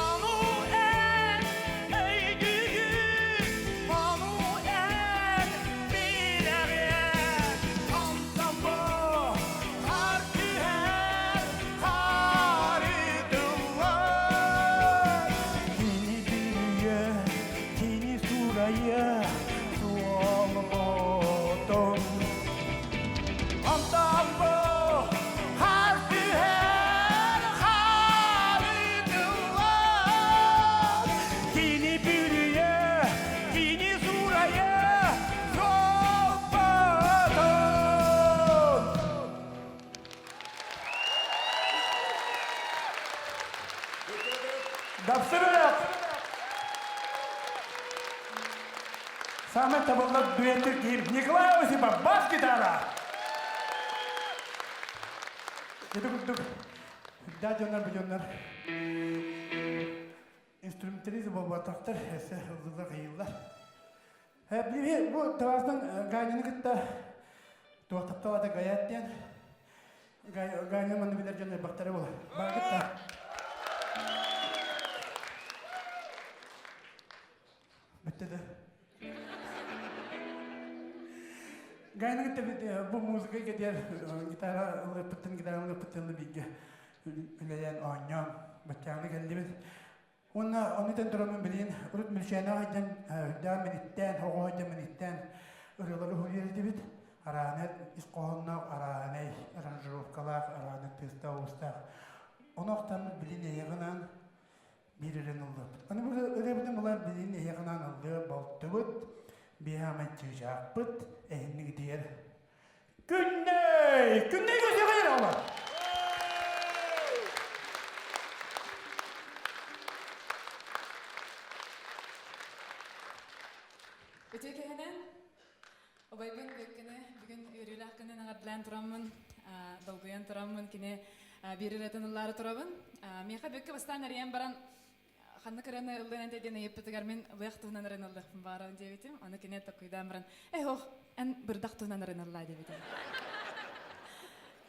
Ону эн өйдүүгүн, ону эн билэҕин. Дапсы бөлөх! Самый табыллар дуэттир киһим Николай Осипов, бас-гитара! Ити курдук, да дьоннор, бу дьоннор инструменталист буолбатахтар, өссө ыллылар, ыйыллар. Билиби бу табаастан Ганяны кытта туох тапталата Гаят диэн Ганя манны билэр дьон элбэхтэрэ буолар. Баар Бүттэ да. Гаянын кытта бу музыка кэтиэр гитара ылыппыттын, гитара ылыппыттын бииргэ үлэлээн оонньоон баччааҥҥа кэллибит. Уонна ону этэн тураммын билигин урут Мүлчээнэҕэ сылдьан үрдээх миниттээн, оҕо сылдьан миниттээн ырыалары уһуйар этибит. Араанай ис хоһоонноох, араанай аранжировкалаах, араанай тыастаах-уустаах. Ону ахтаммыт билигин эйиэхэ биир ырыаны ыллыахпыт. Аны бу ырыабытын булан билигин эйиэхэ анаан ыллыа балтыбыт, биһиэхэ чыычаахпыт, эһиннигитигэр Күннэй! Күннэй көтөҕөр оҕолор! Үтүө киһинэн, убайбын Бүөккэни бүгүн үөрүүлээх күнүн эҕэрдэлээн тураммын, долгуйан тураммын кини биир ырыатын ыллаары турабын. Миэхэ Бүөккэ бастаан эрийэн баран ханнык ырыаны ыллыан этэ диэн ыйыппытыгар мин лыах туһунан ырыаны ыллыахпын баҕарабын диэбитим. Ону кини токкуйдаан баран, «Эй, ох, эн бырдах туһунан ырыаны ыллаа» диэбитим.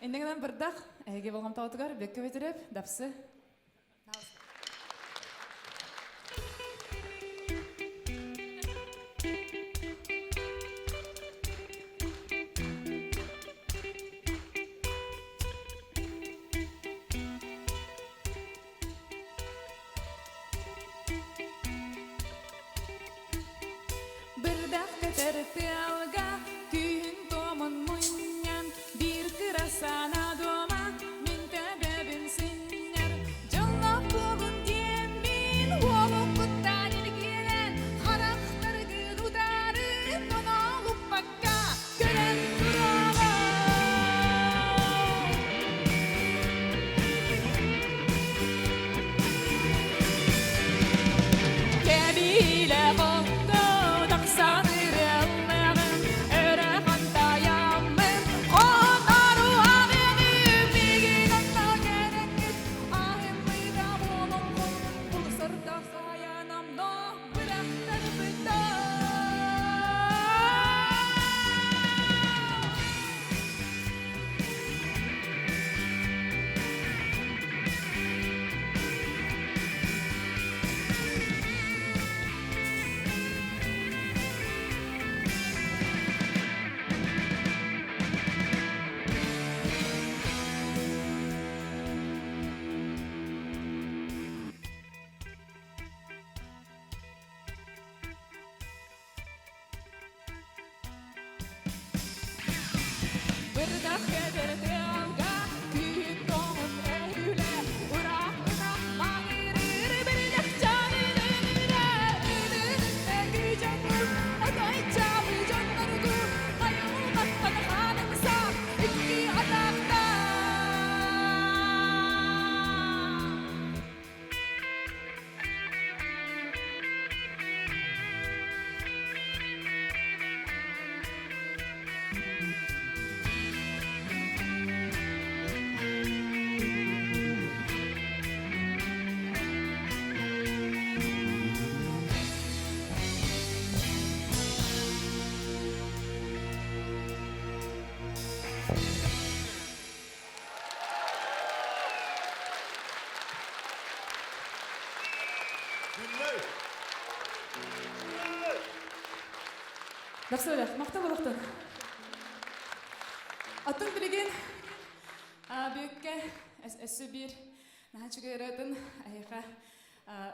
Инньэ гынан бырдах, эһиги болҕомтоҕутугар Бүөккэ Бөтүрүөп, Дапсы. Бырдах көтөр тыалга күүһүн туомун мунньан биир кыра санаа дуома мин төбөбүн сынньар дьоллоох буолун диэн мин уолум куттаан илгиэлэн харахтаргын утары тоноолуппакка көрөн тураҕын. Кэбиилэ хокко тахсан ырыаллаҕын өрө хантайаммын хотару аҕыаҕым миигин онно кэрэккит аһыммыта буолуҥхун бу сордох айанамно бырахтарбыта. Бырдах кэтэр тыалга күүһүн тоҥун өһүлэ Ураах ынах маҥырыыр бирдэх чаанын өҥүрэ Ынын күүчэҥҥин отой чаабы дьонноргу Хайылҕаттан хаанымсаах икки атахтаах. Дапсыылах, махтал олохтон. Аттын билигин бүөккэ өссө биир наһаа үчүгэй ырыатын эһиэхэ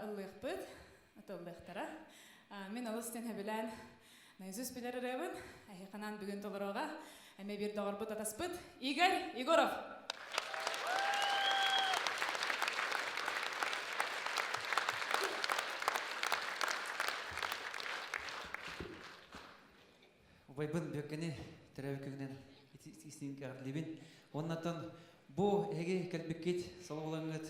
ыллыахпыт, ыллыахтара. Мин олус диэн сөбүлээн наизусть билэр ырыабын эһиэхэ бүгүн толоруоҕа эмиэ биир доҕорбут атаспыт Игорь Егоров. Убайбын Бүөккэни төрөөбүт күнүнэн истиҥ эҕэрдэлиибин. Уоннаттан бу эһиги кэлбиккит, соло булаҥҥыт,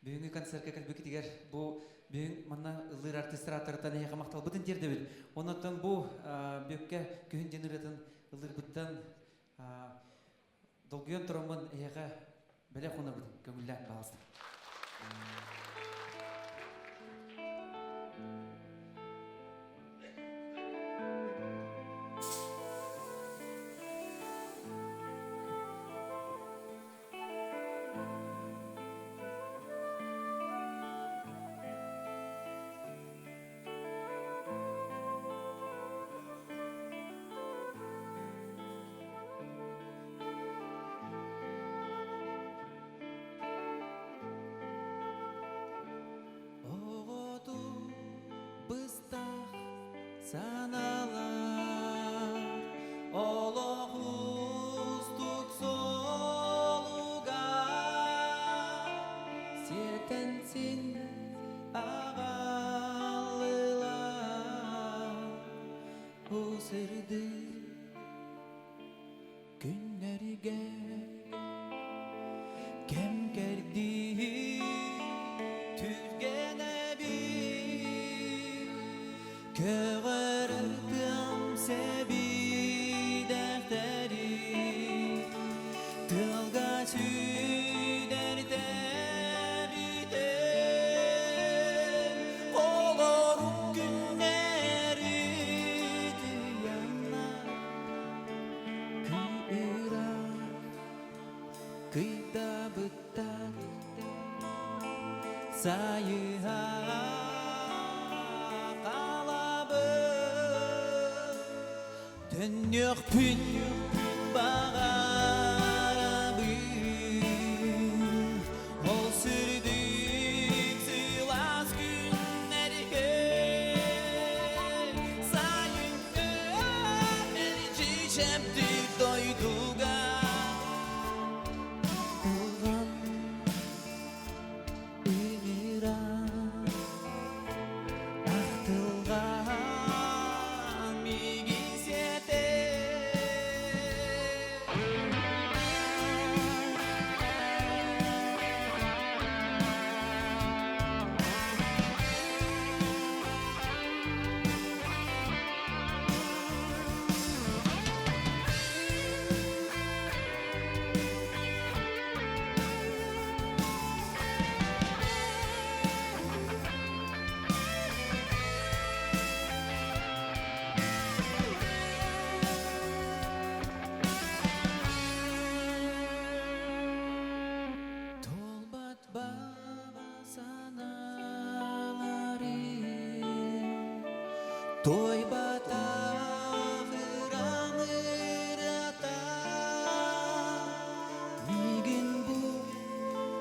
бүгүҥҥү концертка кэлбиккитигэр бу Бүгүн манна ыллыыр артыыстар ааттарыттан эһиэхэ махталбытын тиэрдэбит. Оннуттан бу Бүөккэ күһүн диэн ырыатын ыллыырбыттан долгуйан тураммын эһиэхэ бэлэх уунабыт көҥүллээн баҕаласта. Оҕоту быстах саналар олох уустук суолугар сиэтэн син аҕаллылар бу сырдык күннэргэ кэм кэрдии түргэнэбит көҕөрөр тыам сэбидэхтэри тыалга сүүдэртэбитин олорук күннэри тыйанна кыыра кыйдабыттар сайыһа хаалабын төннүөхпүн баҕарабын ол сүрдүк сылаас күннэргэ сайыҥҥы мэлдьи дойдуга Ылган ыҥыран ахтылҕан миигин сиэтэр Туолбат баҕа санааларым Туойбатах ырам ырата Миигин бу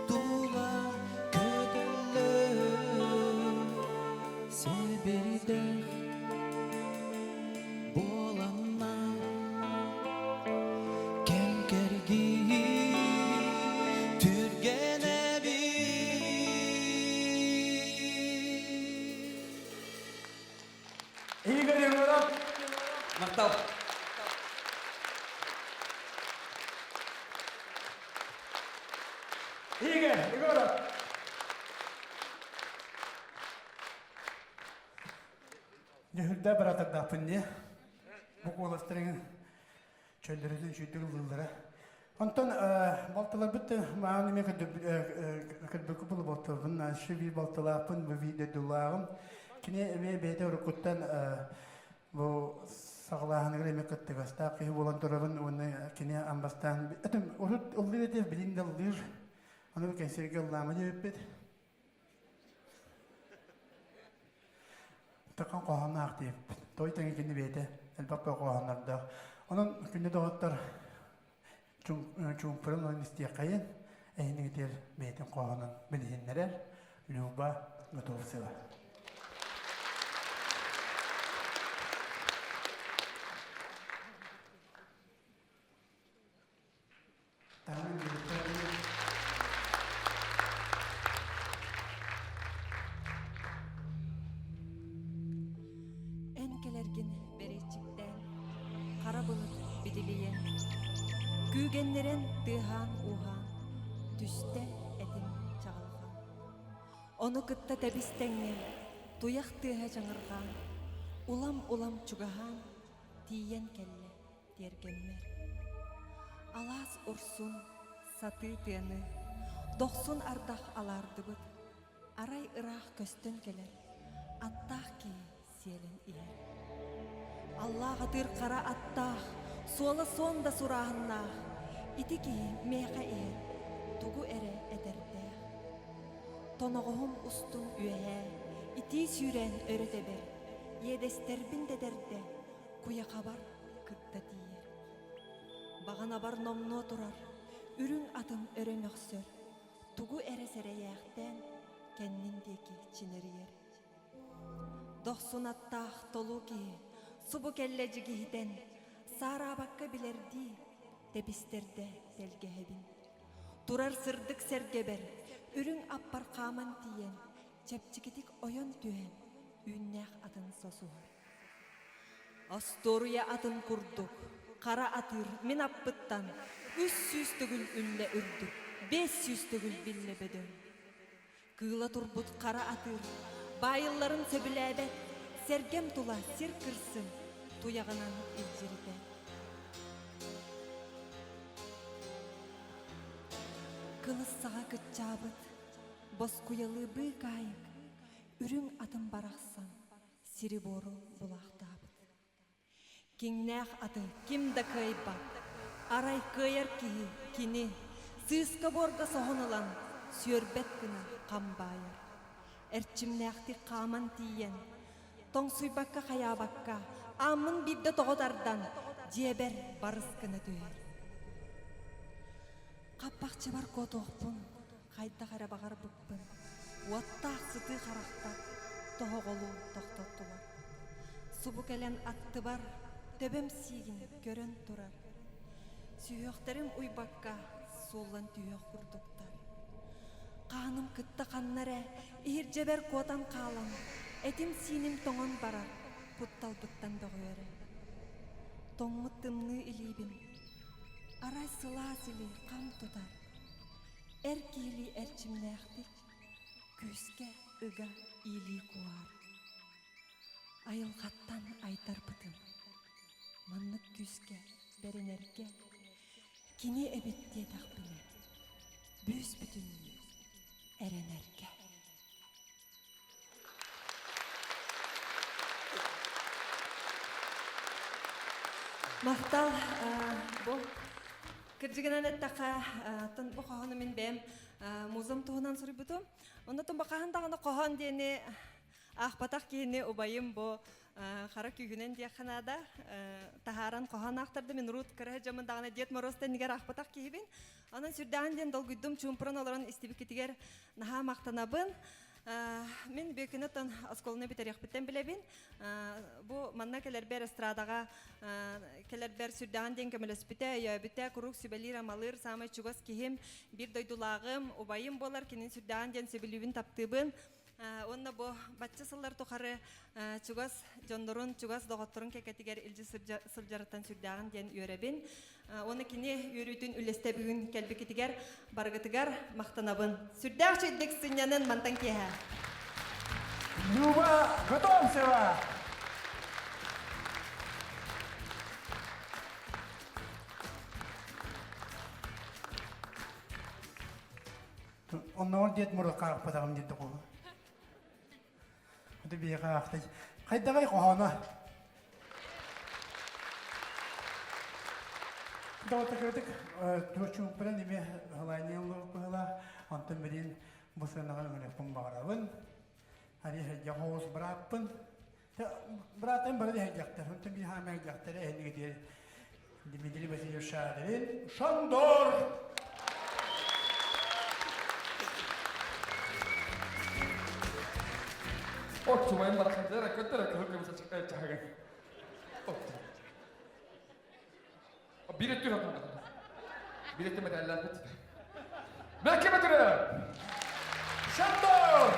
тула көтөллөр Сэбирдэх буоланна Кэм кэргии түргэнэбит Игорь Егоров. Махтал. Игорь Егоров. Дьүһүрдэ быраатардаахпын дии. Бу куоластарын чөллөрүтүн сүүрдүк ыллыыллара. Онтон балтыларбыт маан эмиэ көрбөккө булу балтыларбын нашы биир балтылаахпын бу биир дойдулааҕым. Кини эмиэ бэйэтэ уруккуттан бу саҕалааһыныгар эмиэ кыттыгастаах киһи буолан турабын уонна кини амбастаан урут ыллыыр этэ билин да ыллыыр. Аны кэнсиэргэ ыллаама диэбиппит. Такан хоһоонноох диэбиппит. Той тэҥэ кини бэйэтэ элбэх хоһооннордоох. Онон күндү доҕоттор чуумпуран ылан истиэххэйин, эһинигитигэр бэйэтин хоһоонун билиһиннэрэр Люба Готовцева. Эн кэлэргин бэриэччиктээн, хара былыт бидилийэн, күүгэннэрэн тыаһаан-ууһаан, түстэ этим чаҕылҕан. Ону кытта тэбис-тэҥҥэ туйах тыаһа чаҥырҕаан, улам-улам чугаһаан тиийэн кэллэ тиэргэммэр. Алаас урсун, сатыы тыаны, дохсун ардах алаардыбыт, арай ыраах көстөн кэлэр аттаах киһи сиэлэн иһэр. Аллаах атыыр хара аттаах, суола суон да сурааһыннаах, ити киһи миэхэ иһэр, тугу эрэ этэрдээх. Тоноҕоһум устун үөһээ, итии сүүрээн өрө тэбэр, иэдэстэрбин дэтэрдэ, куйахабар кытта тиийэр. Баҕанабар номнуо турар, үрүҥ атым өрө мөхсөр, тугу эрэ сэрэйээхтээн кэннин диэки чинэрийэр. Дохсун аттаах толуу киһи субу кэллэ дьигиһитэн, саараабакка билэрдии тэбистэрдэ тэлгэһэбин. Турар сырдык сэргэбэр үрүҥ аппар хааман тиийэн, чэпчэкитик ойон түһэн, үүннээх атын сосуһар. Остуоруйа атын курдук, хара атыыр мин аппыттан 300 төгүл үллэ үрдүк, 500 төгүл биллэ бөдөҥ. Кыыла турбут хара атыыр, баайылларын сөбүлээбэт, сэргэм тула сир кырсын туйаҕынан илдьиритэр. Кылыс саҕа кыччаабыт, боскуйалыы быыкаайык, үрүҥ атын барахсан сири-буору булаахтаабыт. Киҥнээх аты ким да кыайбат, арай кыайар киһи кини, сыыска-буорга соһон ылан, сүөрбэт гына хам баайар. Эрчимнээхтик хааман тиийэн, тоҥсуйбакка-хайаабакка, ааммын биирдэ тоҕо тардан, дьиэбэр барыс гына түһэр. Хаппахчыбар куотуохпун, хайдах эрэ баҕарбыппын, уоттаах сытыы харахтар тоһоҕолуу тохтоттулар. Субу кэлэн аттыбар төбөм сиигин көрөн турар. Сүһүөхтэрим уйбакка сууллан түһүөх курдуктар. Хааным кытта ханна эрэ иһирдьэбэр куотан хаалан, этим-сииним тоҥон барар кутталбыттан бөҕүөрэ. Тоҥмут тымныы илиибин арай сылаас илии хам тутар. Эр киһилии эрчимнээхтик күүскэ ыга иилии куоһар. Айылҕаттан айдарбытым. Маннык күүскэ бэринэргэ кини эбит диэтэхпинэ, бүүс-бүтүннүү эрэнэргэ. Махтал бу кырдьыгынан эттэххэ, тон бу хоһоону мин бэйэм музам туһунан суруйбутум. Оннотон бакаһан даҕаны хоһоон диэни аахпатах киһини убайым бу хара күүһүнэн диэххэ наада. Таһааран хоһоон аахтарды мин урут кыра дьоммун даҕаны Дед Мороз тэннигэр аахпатах киһибин. Онон сүрдээҕин диэн долгуйдум, чуумпуран олорон истибиккитигэр наһаа махтанабын. Мин Бүөкүнэтон оскуоланы бүтэриэхпиттэн билэбин. Бу манна кэлэрбэр эстрадаҕа кэлэрбэр сүрдээҕин диэн көмөлөспүтэ, өйөөбүтэ, куруук сүбэлиир-амалыыр саамай чугас киһим, биир дойдулааҕым, убайым буолар, кинини сүрдээҕин диэн сөбүлүүбүн, таптыыбын. Уонна бу бачча сыллар тухары чугас дьоннорун, чугас доҕотторун кэккэтигэр илдьи сылдьарыттан сүрдээҕин диэн үөрэбин. Уонна кини үөрүүтүн үллэстэ бүгүн кэлбикитигэр барыгытыгар махтанабын. Сүрдээх үчүгдүк сынньанын мантан киэһэ. Люба Готовцева! Оннооҕор диэт мурукаахпатаҕым диэт тоҕо. Аты биһиэхэ аахтай. Хайдаҕай хоһооно? Доҕотто туочууппунан эмиэ халаанньа быһыылаах. Онтон билин бу сыанаҕа өҥөлөхпүн баҕарабын. Ани сылдьах оҕус бырааппын. Быраатым бары иһэрдьэхтэр. Онтон биир хаама иһэрдьэхтэрэ эһинигитигэр Дмитрий Васильевич Шадрин Шандор! Отчумайын барахсантара көттөрө кыһыл көмүс чаһыгын. Биир өттүр отун. Биир өттү мэтээллээхпит. Бэкке бөтүрө! Шандор!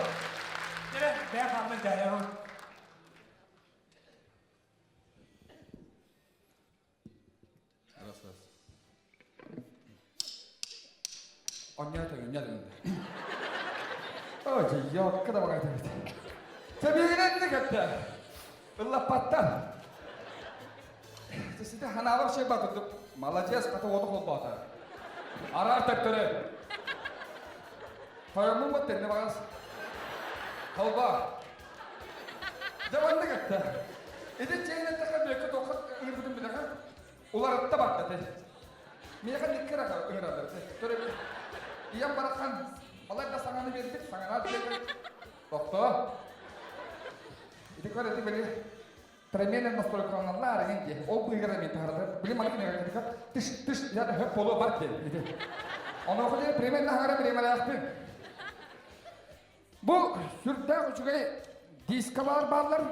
Дere, бэйэ хаамын дайаҕын. Раз, раз. Онньоо төгүн, онньоо төгүн. Оо, дьэ, да баҕайы эбит. Тэбиинэн кэттэ. Ыллаппаттар. Сите ханаабар шей батырдык. Молодец, хата уоту холбоото. Араар төптөрү. Тойоммун бат тэнне багас. Холбоо. Дьэ маннык этте. Ити чэйин эттэхэ бүөккэ тоққа ыҥырбытын билэҕин. Уларытта барда те. Миэхэ никкер аха ыҥыраллар те. Төрөбүт. Ийэм барахан балай да саҥаны биэрбит, саҥараат биэрбит. Тохтоо. Ити көр ити били Тремена настройкаланаллар эгин дии. Ол быыгара мен таһарда. Били маны кинеге тыш тыш я хөп болу бар дии. Ити. Онуоха диэри премия хаҥара премиялаахпын. Бу сүрдээх үчүгэй дискалар бааллар.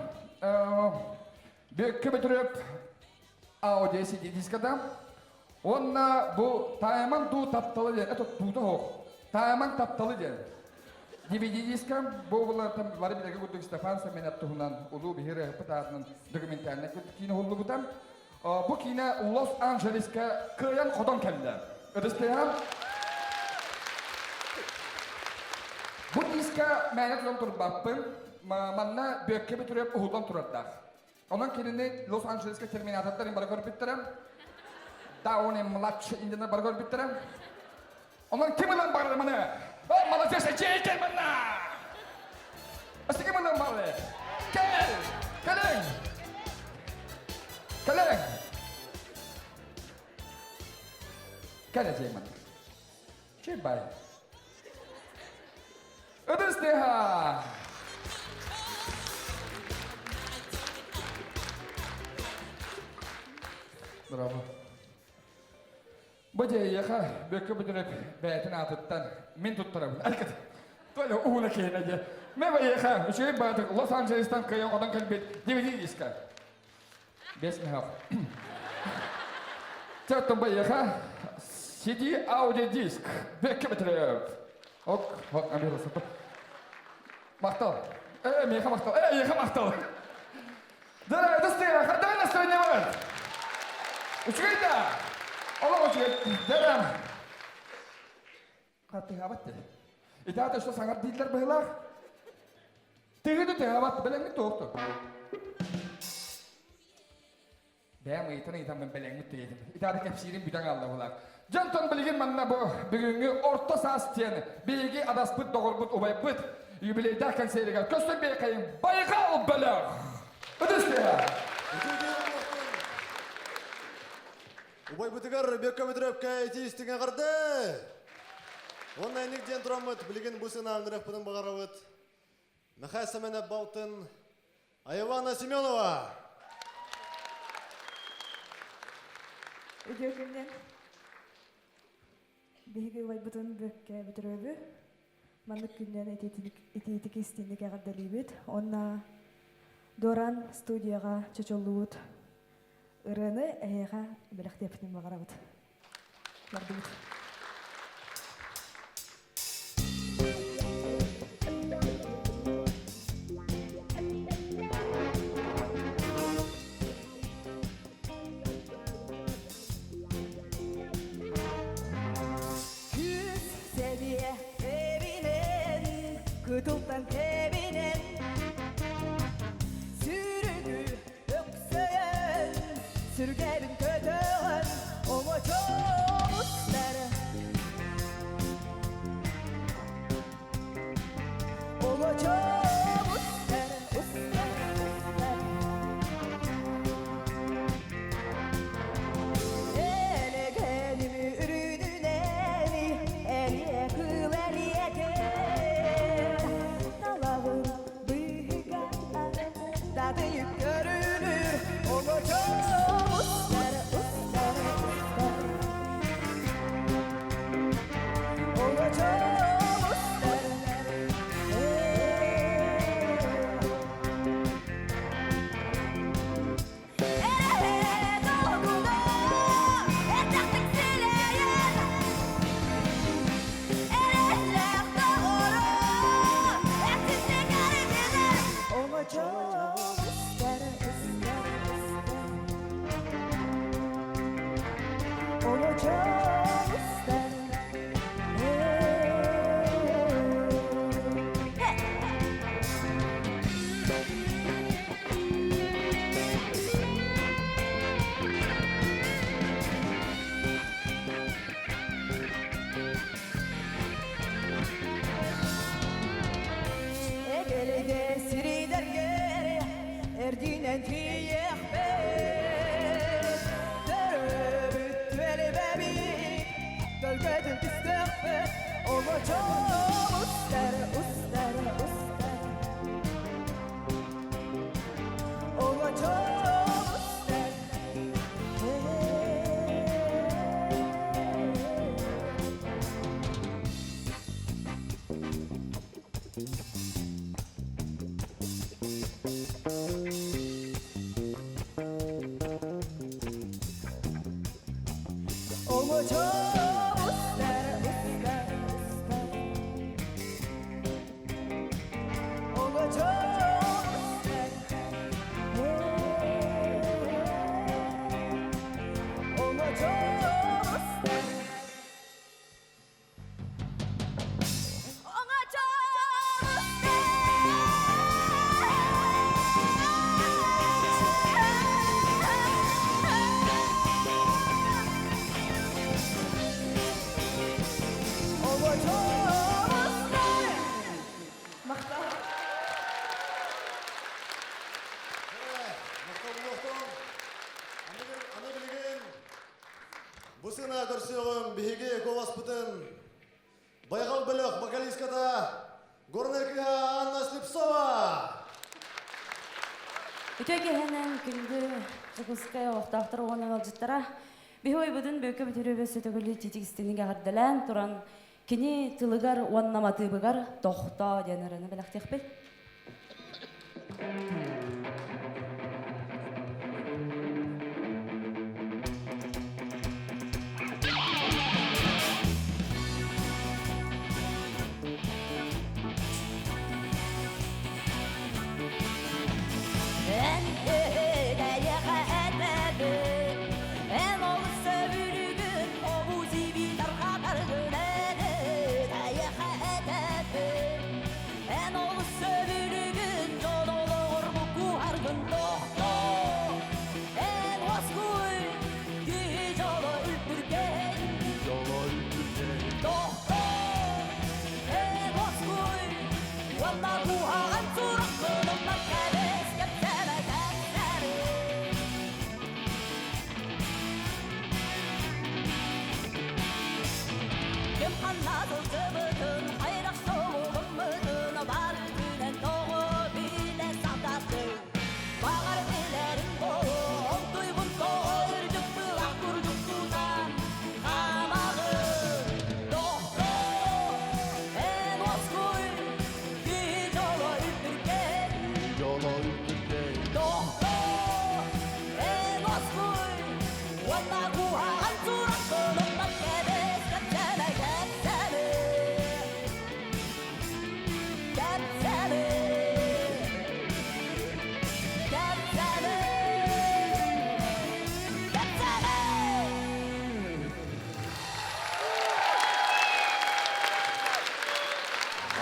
Бүөккэ Бөтүрүөп аудио CD дискада. Уонна бу Тайман дуу тапталы диэн, это туута оһох. Тайман тапталы диэн. DVD диска бу булартан бары билэргэ курдук Стефан Семенов туһунан улуу биһир ыһыппыт аатынан документальнай киинэ уһуллубута. Бу киинэ Лос-Анджелеска кыайан хотон кэллэ. Ытыстыһан Бу диска мээнэ тутан турбаппын. Манна Бүөккэ Бөтүрүөп уһуллан турардаах. Онон кинини Лос-Анджелеска терминатордар бары көрбүттэрэ. Дауни младший индианар бары көрбүттэрэ. Онон ким ылан барар маны? О, молодец, эчей кел манна! Өссө ким ылан барар? Кел! Кэлиҥ! Кэлиҥ! Кэл эчей манна. Чей бай. Ытыс тыаһа! Браво. Бу дьиэйиэхэ Бүөккэ Бүдүрүп бэйэтин аатыттан мин туттарабын. Айкыт. Толя ууна киһинэ дьэ. Мэ байыаха үчүгэй баатык Лос-Анджелестан кыайан хотон кэлбит DVD диска. Бес мехов. Чаттан байыаха CD аудиодиск Бүөккэ Бүдүрүп. Ок, ок, амир Махтал. Э, меха махтал. Э, еха махтал. Дара, это стыга, хардаа настроение бар. Үчүгэй да. Олох үчүгэй. Дара. Хатыһабат де. Итаата что саҥар дииллэр быһылаах. Тыгыды тыһабат, бэлэҥҥит туохту. Бэйэм ыйытан ыйытаммын бэлэҥмит диэтим. Итаата кэпсиирим бүтэн хаалла быһылаах. Дьонтон билигин манна бу бүгүҥҥү орто саас диэн биһиги адаспыт доҕорбут убайбыт юбилейдаах кэнсиэригэр көстөн биэхэйин Байҕал бөлөх! Ытыс тыаһа! Убайбытыгар Бекка Бөтүрөпкө итии истиҥ эҕэрдэ! Уонна инник диэн тураммыт, билигин бу сына ынырыахпытын баҕарабыт. Мэхээс Сэмэнэп балтын Айвана Семенова! Үтүө күннэн. Биһиги убайбытын Бүөккэ Бөтүрүөбү маннык күннэн итиитик истиҥник эҕэрдэлиибит. Уонна Дуоран студияҕа чочуллубут ырыаны эһиэхэ бэлэхтиэхпитин баҕарабыт. Бардыбыт. Күүс сэбиэ эбинэн, кытылтан тэбинэн, сүрүнү өксөйөн, сүргэбин көтөҕөн, оҥочоҕуттар. Оҥочоҕуттар, устар, устар. Элэгэним үрүнүнэни, элиэ кыл элиэтэ. Оҥочом устар, устар, устар. Оҥочом устар. Оҥочом устар. Аны билигин бу сына көрсүөҕүм биһиги куоласпытын Байҕал бөлөх вокалистката Горнай кыыһа Анна Слепцова! Үтүө киэһэнэн күндү Дьокуускай олохтоохтор уонна ыалдьыттара биһи ойбутун бөкө бүтүрүбү сөтөгүлү титикстиник эҕэрдэлээн туран кини тылыгар уонна матыыбыгар тохтоо диэн ырыаны бэлэхтиэхпит. Эн эйэҕэ этэбин, эн ол сөбүлүгүн обузиби тарҕатаргын эн эйэҕэ этэбин. Эн ол сөбүлүгүн дьон олоҕор буккуһаргын тохтоо. Эн уоскуй, киһи дьоло үлтүркэй. Тохтоо, эн уоскуй, уонна куһаҕан сураххын умнан кэбис, кэпсээмэ, кэпсээмэ. Ким ханна сылдьыбытын, хайдах соҕуһуммутун барытынан тоҕо билэ сатаатыҥ? Баҕар билэриҥ буолуо, онтуйгун тоҕо үрдүк былаах курдук тутан хаамаҕын? Тохтоо, эн уоскуй, киһи дьоло үлтүркэй. Тохтоо, эн уоскуй, уонна куһаҕан сураххын умнан кэбис, кэпсээмэ, кэпсээмэ. Кэпсээмэ. Кэпсээмэ. Кэпсээмэ.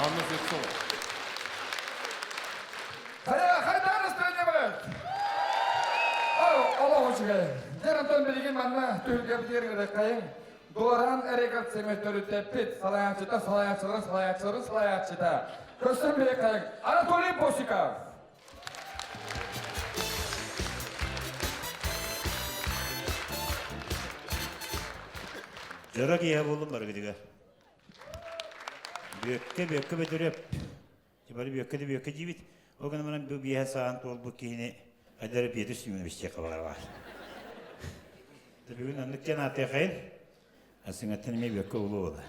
Анна Слепцова. Хайа, хайдах настроениебыт? Олох үчүгэй. Дьэр онтон билигин манна түһүлгэбитигэр ырыаккайыҥ. Дуораан рекорд төрүттэппит салайааччыта, салайааччыларын салайааччыларын салайааччыта. Көстөн бириэккайыҥ Анатолий Босиков. Дьоро киэһэ буоллун барыгытыгар. Бүөккэ, бүөккэ бөтүрүөп. Бары бүөккэ да бүөккэ диибит. Ол гынан баран бу биэһэ саҕан туолбут киһини хайдары Петр Семенович диэххэ баҕарабар. Бүгүн оннук диэн ааттыахайын. Асыҥаттан эмиэ бүөккэ улуу буола.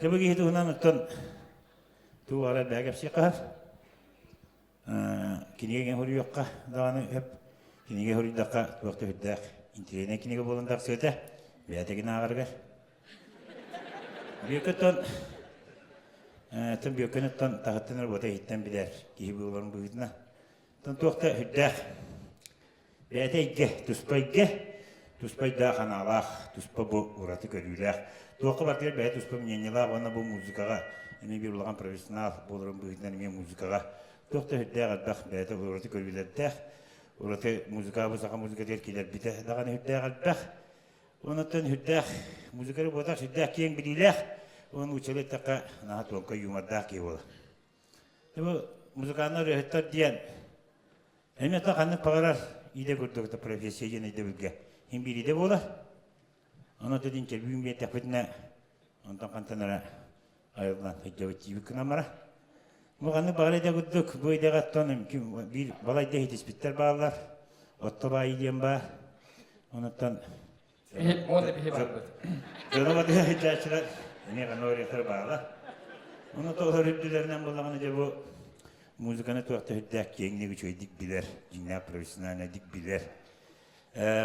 Дьэ бу киһи туһунан оттон туу баҕарар бэйэ кэпсиэххэ кинигэ суруйуохха даҕаны сөп. Кинигэ суруйдахха туох да сүрдээх интэриэһинэй кинигэ буолан тахсыа этэ. Бэйэтигин ааҕарыгар. Бүөккэттэн Тон Бүөккэниттэн таһыттан работа иһиттэн билэр киһи буоларын быһыытынан. Тон туох да сүрдээх бэйэтэ эйгэ, туспа эйгэ, туспа өйдөөх анаалаах, туспа бу ураты көрүүлээх. Туохха барытыгар бэйэ туспа мнениелаах уонна бу музыкаҕа эмиэ биир улахан профессионал буоларын быһыытынан эмиэ музыкаҕа туох да сүрдээх элбэх бэйэтэ ураты көрүүлэрдээх, ураты музыка бу саха музыкатыгар киллэрбитэ даҕаны сүрдээх элбэх. Онуттан сүрдээх музыкары буотах сүрдээх киэҥ билиилээх, уонна нууччалыы эттэххэ наһаа тонкай юмордаах киһи буолар. Бу музыканнар ырыаһыттар диэн эмиэ та ханнык баҕарар идэ курдук профессия диэн өйдөбүлгэ иһин биир идэ буолар. Ону дин интервью биэрдэхпитинэ онтон хантан эрэ айыллан сылдьабыт диибит гынан бара. Бу ханнык баҕар идэ курдук бу идэҕэ оттон биир балайда иһитиспиттэр бааллар. Отто баайы диэн баар. Онуттан Уонна биһи барбыт. Дьону батыһа сылдьааччылар эмиэ ханна баала. Ону тоҕолор үрдүлэринэн буоллаҕына дьэ бу музыканы туохта үрдээх киэҥник үчүгэйдик билэр, дьиҥнээх профессиональнайдык билэр.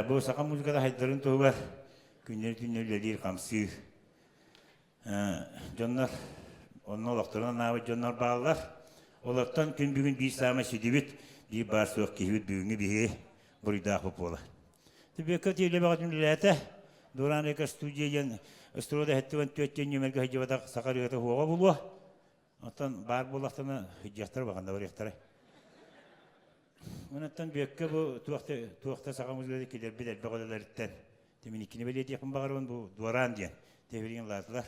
Бу саха музыката хайдарын туһугар Күннэри түннэри үлэлиир хамсыыр дьоннор онно олохторун анаабыт дьоннор бааллар. Олортон күн бүгүн биир саамай сүдүбүт, биир баар суох киһибит бүгүҥҥү биһиги буруйдаахпыт буолар. Түбүөккэ тиэлэ бөҕөтүн үлэлээтэ. Дуран Река студия диэн строда 74 диэн нүөмэргэ сылдьыбатах саха ырыата суоҕа буолуо. Оттон баар буоллахтарына сылдьыахтара баҕанда барыахтара. Онон Бүөккэ бу туохта туохта саха музыката киллэрбит элбэх үлэлэриттэн Тиминиккини бэлиэтиэхпин баҕарабын бу Дуораан диэн тэбилигин лаатылар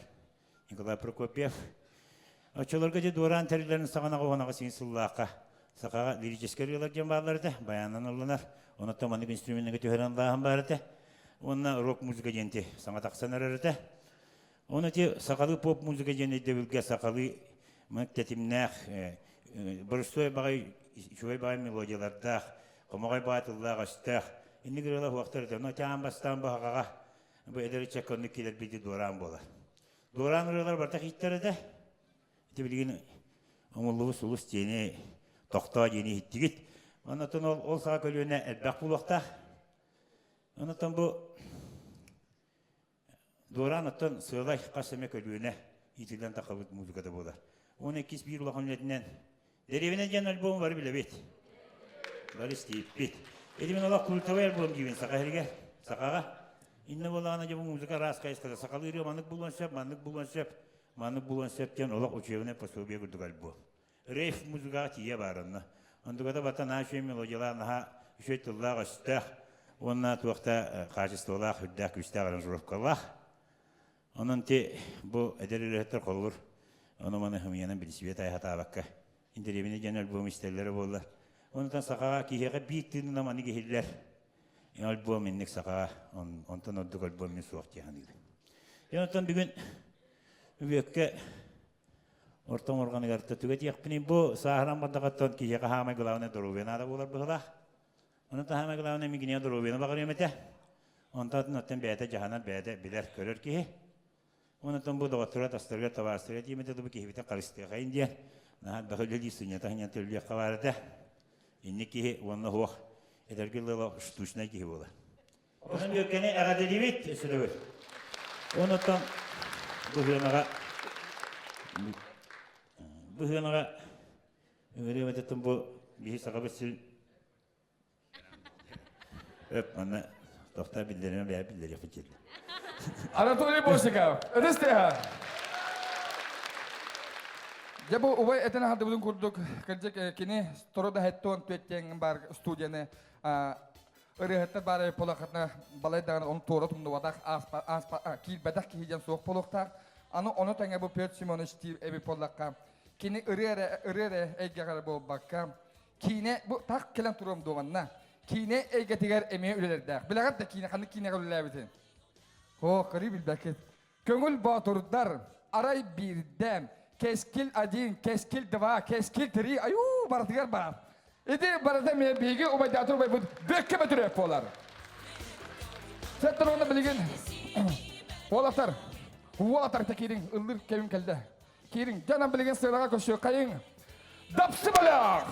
Николай Прокопьев. Оччолорго дьэ Дуораан тэриллэрин саҕана оҕонаҕа син сыллаахха сахаҕа лирическэй ырыалар диэн бааллар этэ, баянынан ылланар. Онон маннык инструменнарга түһэрэн ыллааһын баар этэ. Уонна рок-музыка диэн саҥа тахсан эрэр этэ. Оны ити сахалыы поп-музыка диэн өйдөбүлгэ сахалыы маннык тэтимнээх, боростуой баҕай үчүгэй баҕай мелодиялардаах, хомоҕой баҕай тыллаах-өстөөх инник ырыалар уохтар этэ. Ону аан бастаан бу сахаҕа бу эдэр ыччакка оннук киирэрбит дуораан буолар. Дуораан ырыалар барыта иһиттэр этэ. Ити билигин умуллубут сулус диэни, тохтоо диэни иһиттигит. Оннотон ол, ол саха көлүөнэ элбэх буолуохтаах. Оннотон бу Дуораан оттон сыалай хас эмэ көлүөнэ иитиллэн тахабыт музыката буолар. Уон иккис биир улахан үлэтинэн Дэриэбинэ диэн альбому бары билэбит. Бары истииппит. Ити мин олох культовый альбом диибин саха иһигэр, сахаҕа. Иннэ буоллаҕына дьэ бу музыка араас хайысхата сахалыы ырыа маннык булуон сөп, маннык булуон сөп, маннык булуон сөп диэн олох учебнай пособие курдук альбом. Рейв музыкаҕа тиийэ баар онно. Онтуката бата наһаа үчүгэй мелодиялаах, наһаа үчүгэй тыллаах-өстөөх уонна туох да хаачыстыбалаах, үрдээх күүстээх аранжировкалаах. Онон ти бу эдэр ырыаһыттар холобур ону-маны хымыйанан билсибиэ тайхатаабакка интэриэбинэ диэн альбом истэллэрэ буоллар. Онтон сахаҕа киһиэхэ биир тыынынан маннык иһиллэр альбом инник сахаҕа онтон ордук альбом мин суох дии саныыбын. Онтон бүгүн Үбүөккэ Орто омурҕаныгар төтүгэ диэхпиний бу сааһыран бардахаттан киһиэхэ хаамай главное здоровье наада буолар быһылаах. Ону таһаамай главное мигине здоровьены баҕарыам этэ. Онтон оттон бэйэтэ дьаһанар бэйэтэ билэр көрөр киһи. Онтон бу доҕотторо тастарыгар табаарыстарыгар тииймэтэ бу киһибитин харыстыахайын диэн наһаа элбэх үлэлии сынньата сынньан төлүөххэ баар этэ. Инник киһи уонна суох эдэрги лыла штучнай киһи буолар. Онон Бүөккэни эҕэрдэлиибит өссө Онуттан быһыанаҕа быһыанаҕа ыҥырыам этеттин бу биһи сахабыт сирин өп манна тохтоо биллэримэ бэйэ биллэриэхпит диэтэ. Анатолий Босиков, ытыс тыаһа. Дьэ бу убай этэн аһардыбытын курдук, кырдьык кини Торода хэттон түөттиэҥ бар студияны ырыаһыттар баар буолаххытына балай даҕаны ону туора тумнубатах киирбэтэх киһи диэн суох буолуохтаах. Аны ону тэҥэ бу Петр Семенович диир эбит буоллахха, кини ырыа эрэ ырыа эрэ эйгэҕэ эрэ буолбакка, киинэ бу так кэлэн туруом дуо манна. Киинэ эйгэтигэр эмиэ үлэлэрдээх. Билэҕит да киинэ ханнык киинэҕэ үлэлээбитин? Оо, кырыы билбэккит. Көҥүл боотурдар, арай биирдэ, Кэскил один, Кэскил два, Кэскил три, айуу, барытыгар баар. Ити барыта эмиэ биһиги убайдаатыр убайбыт Бөккө Бөтүрүөп буолар. Сеттер уонна билигин уолаттар, уолаттар киириҥ, ыллыр кэмим кэлдэ. Киириҥ, дьонон билигин сыанаҕа көрсүөххэйиҥ. Дапсы бөлөх!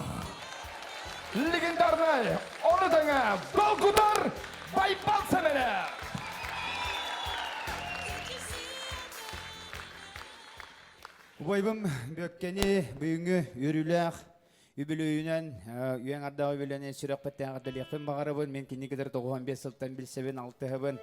Легендарнай, ону тэҥэ долгутар Байбал Сэмэнэ! Убайбым Бүөккэни бүгүҥҥү үөрүүлээх үбүлүөйүнэн үйэҥ ардаҕа үбүлэнэн сүрэхпиттэн эҕэрдэлиэхпин баҕарабын. Мин кинини кытары 95 сылтан билсэбин, алтыһабын.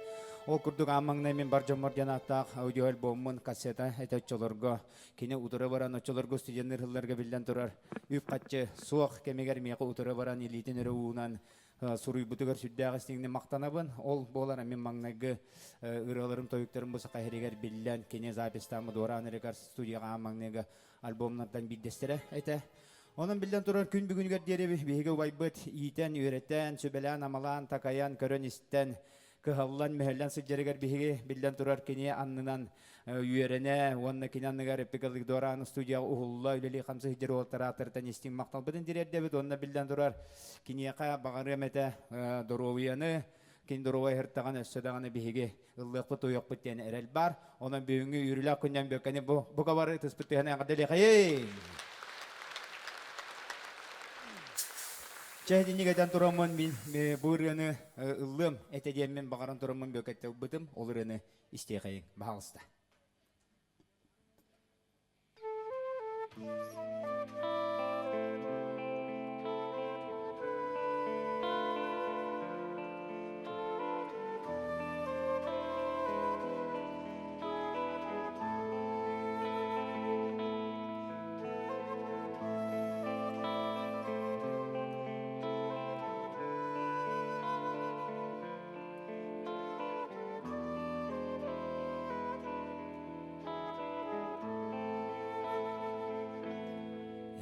Ол курдук аан маҥнай мин бар дьоммор диэн ааттаах аудиоальбоммун кассета этэ оччолорго кини утары баран оччолорго студеннар сылларга биллэн турар үп-харчы суох кэмигэр миэхэ утары баран илиитин өрө уунан суруйбутугар сүрдээх истиҥник махтанабын. Ол буолар мин маҥнайгы ырыаларым, тойуктарым бу саха иһигэр биллэн, кини записьтааммыт Дуораан Рекорд студияҕа аан маҥнайгы альбомнартан биирдэстэрэ этэ. Онон биллэн турар күн бүгүнүгэр диэри биһиги убайбыт иитэн, үөрэтэн, сүбэлээн-амалаан, такайан, көрөн-истэн, кыһаллан, мүһэллэн сылдьарыгар биһиги биллэн турар кини аннынан үөрэнэ уонна кини анныгар Эпикалык Дуораан студияҕа уһулла үлэлии-хамсыы сылдьар уолаттар истиҥ махталбытын тириэрдэбит уонна биллэн турар киниэхэ баҕарыам этэ доруобуйаны кини доруобай ыһыртаҕын өссө даҕаны биһиги ыллыахпыт уйуохпут диэн эрэл баар. Онон бүгүҥҥү үөрүүлээх күннэн Бүөккэни бу бука бары ытыспыт тыһан эҕэрдэлиэхэйий! Чэ итинник этэн тураммын мин бу ырыаны ыллыам этэ диэммин баҕаран тураммын бүөкэттэ ылбытым ол ырыаны истиэхэйиҥ баһаалыста.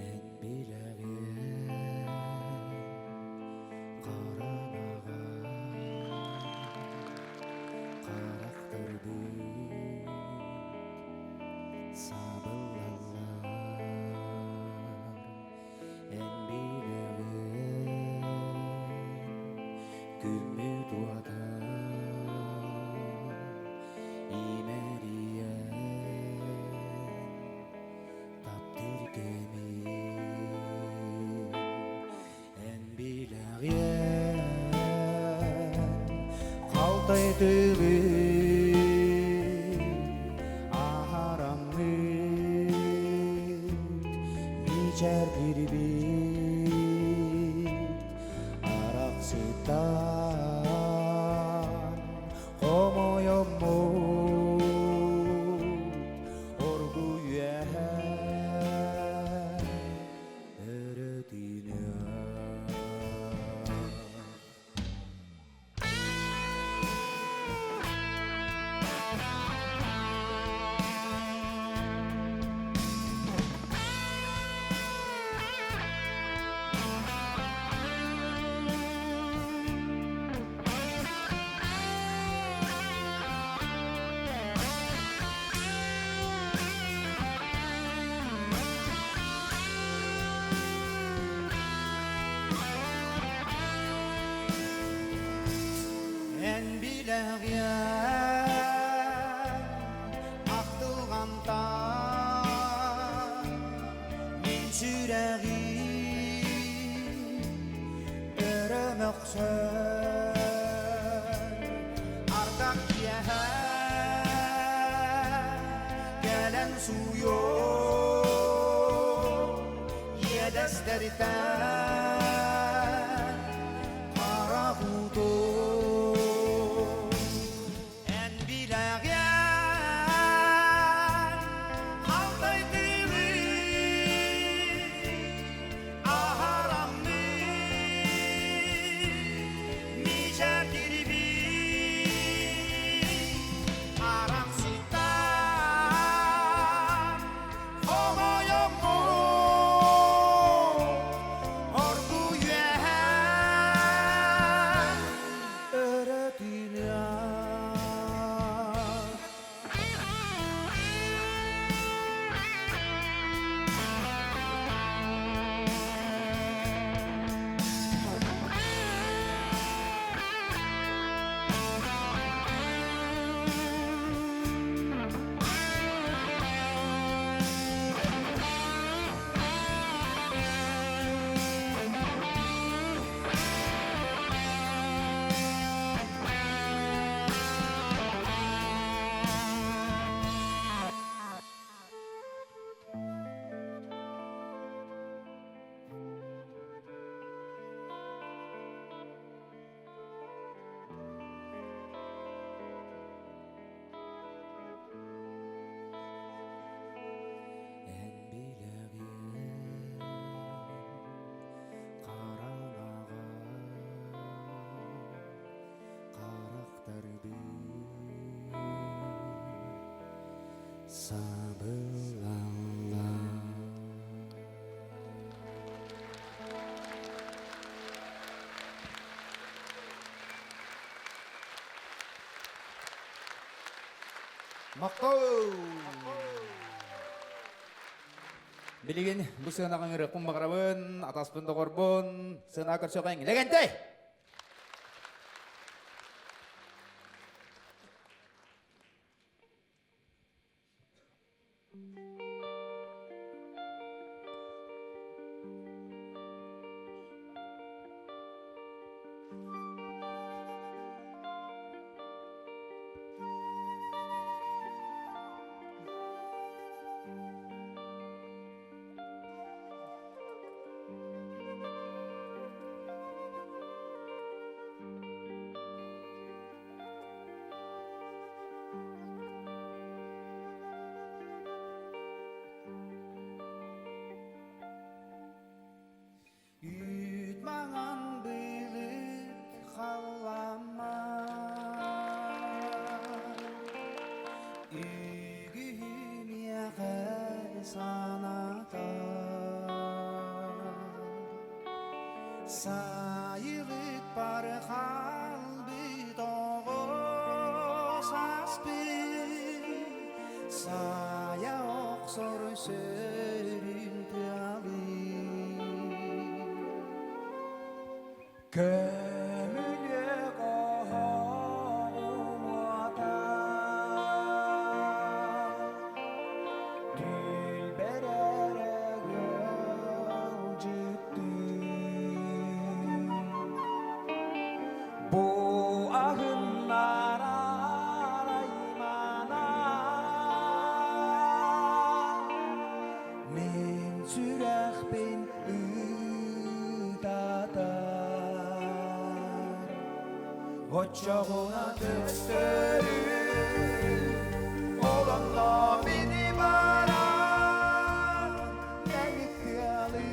Эн билэҕин хараҥаҕа харахтарбыт сабыллаллар Эн билэҕин күммүт уота имэрийэн таптыыр кэмин Эн билэҕин халтай тылы аһараммыт мичээрдирбит арахсытан хомойоммут оргуй үөһэ өрө тыыныа. Эн билэҕиэн ахтылҕантан мин сүрэҕим өрө мөхсөр ардах киэһэ кэлэн сууйуо иэдэстэриттэн харах уутун Эн билэҕиэн халтай тылы аһараммыт мичээрдирбит арахсытан хомойоммут оргуй үөһэ өрө тыыныа. Эн билэҕиэн хараҥаҕа харахтарбыт сабыллаллар. Махтал! Билигин бу сыанаҕа ыҥырыахпын баҕарабын, атаспын доҕорбун, сыана көрсөҕүҥ Лэгэнтэй! Сайылык бар хаалбыт оҕо сааспын Сайа охсор сөрүн тыалым Көмүлүөк оһоҕум уота Түүлбэр эрэ ыалдьыттыы Бу аһыннар араймана Мин сүрэхпин ытатар Оччоҕуна төттөрү олонно мини баран Мэник тыалы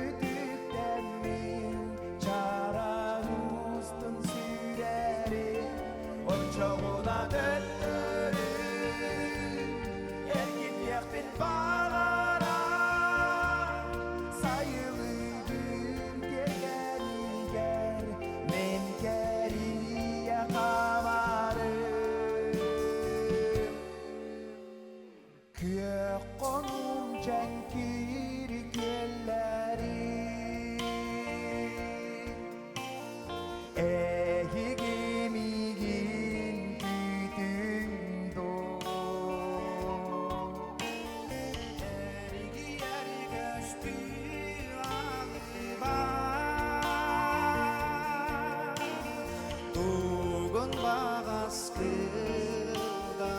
үтүктэммин чараҥ устун сүүрэри Оччоҕуна төттөрү эргиллиэхпин баҕарар Сайылыгым тиэргэнигэр мин кэрийэ хаамарым Күөх хонуум дьэҥкир күөллэри Эһиги миигин күүтүҥ дуо Эргийэр көстүү алыба Тугун баҕас кылгана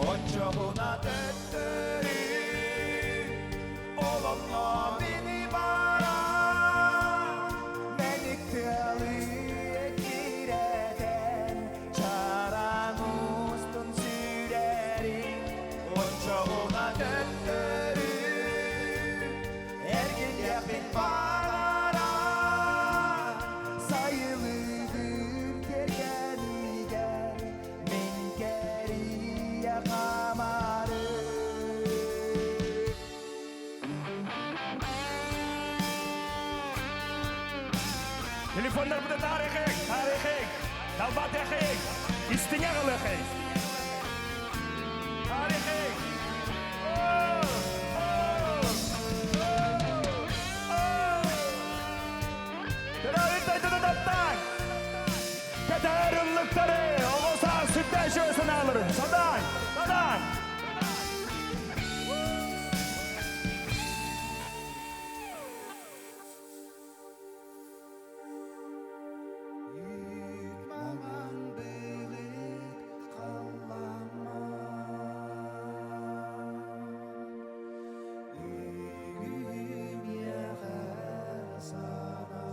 Оччоҕуна төттөрү олонно мини баран Мэник тыалы эккирэтэн чараҥ устун сүүрэри Оччоҕуна төттөрү эргиллиэхпин баҕарар Сайылыгым тиэргэнигэр мин кэрийэ хаамарым Телефоннар буде тарихик, тарихик, талбатехик, истиңе кылыхик. Тарихик. Кәтәріліктері, оғылса сүттен шөсін алыр. Садан, садан. Маңан былыт халлама Үгүһүм иэхэ саната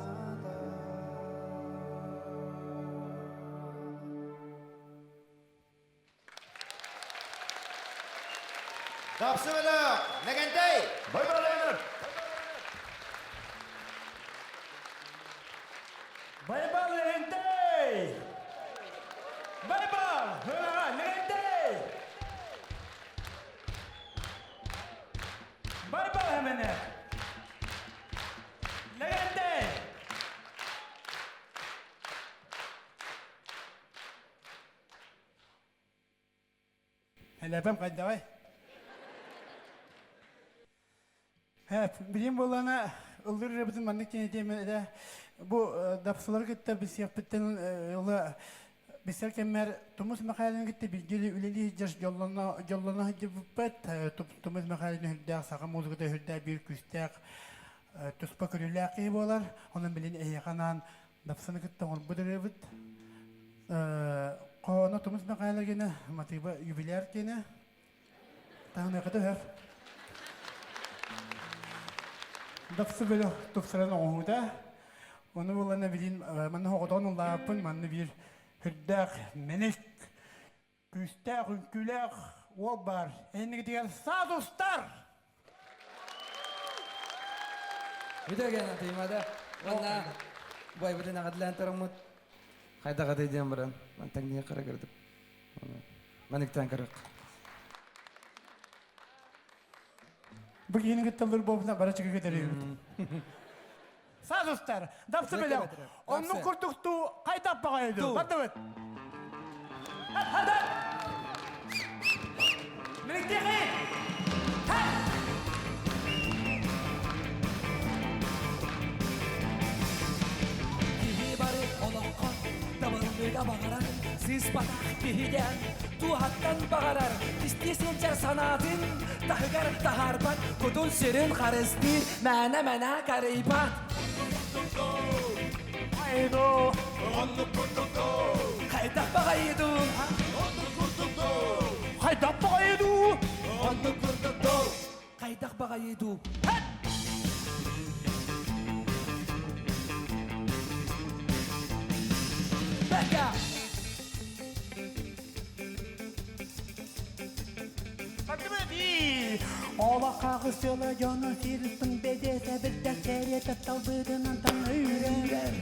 Тапсы бөлөх, Лэгэнтэй! Байбал Байбал Лэгэнтэй! Байбал! Лэгэнтэй! Байбал хэмэнэ! Лэгэнтэй! Элэпэм хайдаҕай? Билим буоллаҕына ыллыыр ырыабытын маннык диэн этэ. Бу дапсылары кытта билсиэхпиттэн ыла билсэр кэммэр Тумус Михайловны кытта бииргэ үлэлии сылдьар дьоллоно дьоллоно сылдьыбыппыт. Тумус Михайловна үрдээх саха музыката үрдээх биир күүстээх туспа көрүүлээх киһи буолар. Онон билин эһиэхэ анаан Дапсыны кытта оҥорбут ырыабыт. Хоһооно Тумус Михайловна матыыба юбиляр диэнэ. Таһыныахха төһөр. Дапсы бөлөх тупсаран оҥоһуута. Ону булана билин манна хоҕотоон улааппын, манна биир үрдээх мэник күүстээх үҥкүүлээх уол баар. Эннигитигэр саа тустар! Үтөген тыймада. Уонна бойбутун аҕадлаан тороммут. Хайдаҕатай диэн баран, мантан не қара кырдым. Маныктан кырык. Бу киһини кытталлар буолбутuna бара чыгы көтөрүүбүт. Саадустар, дапсы бөлөх. Оннук курдуктуу хайдах баҕайыды. Бардыбыт. Киһи бары олоххо табыллыыга баҕарар, сыыспатах киһидэн туһаттан баҕарар, кистии сылдьар санаатын таһыгар таһаарбат, кутун сүрүн харыстыыр, мээнэ-мэнэ карыйбат. Айду! Оннук курдук Хайдах баҕайыду? Оннук курдук Хайдах баҕайыду? Оннук курдук Хайдах баҕайыду? Бэкка! Олаққағы сылы жоны сирістің бедесі бірді кәрі талбыдынан таң үйрер.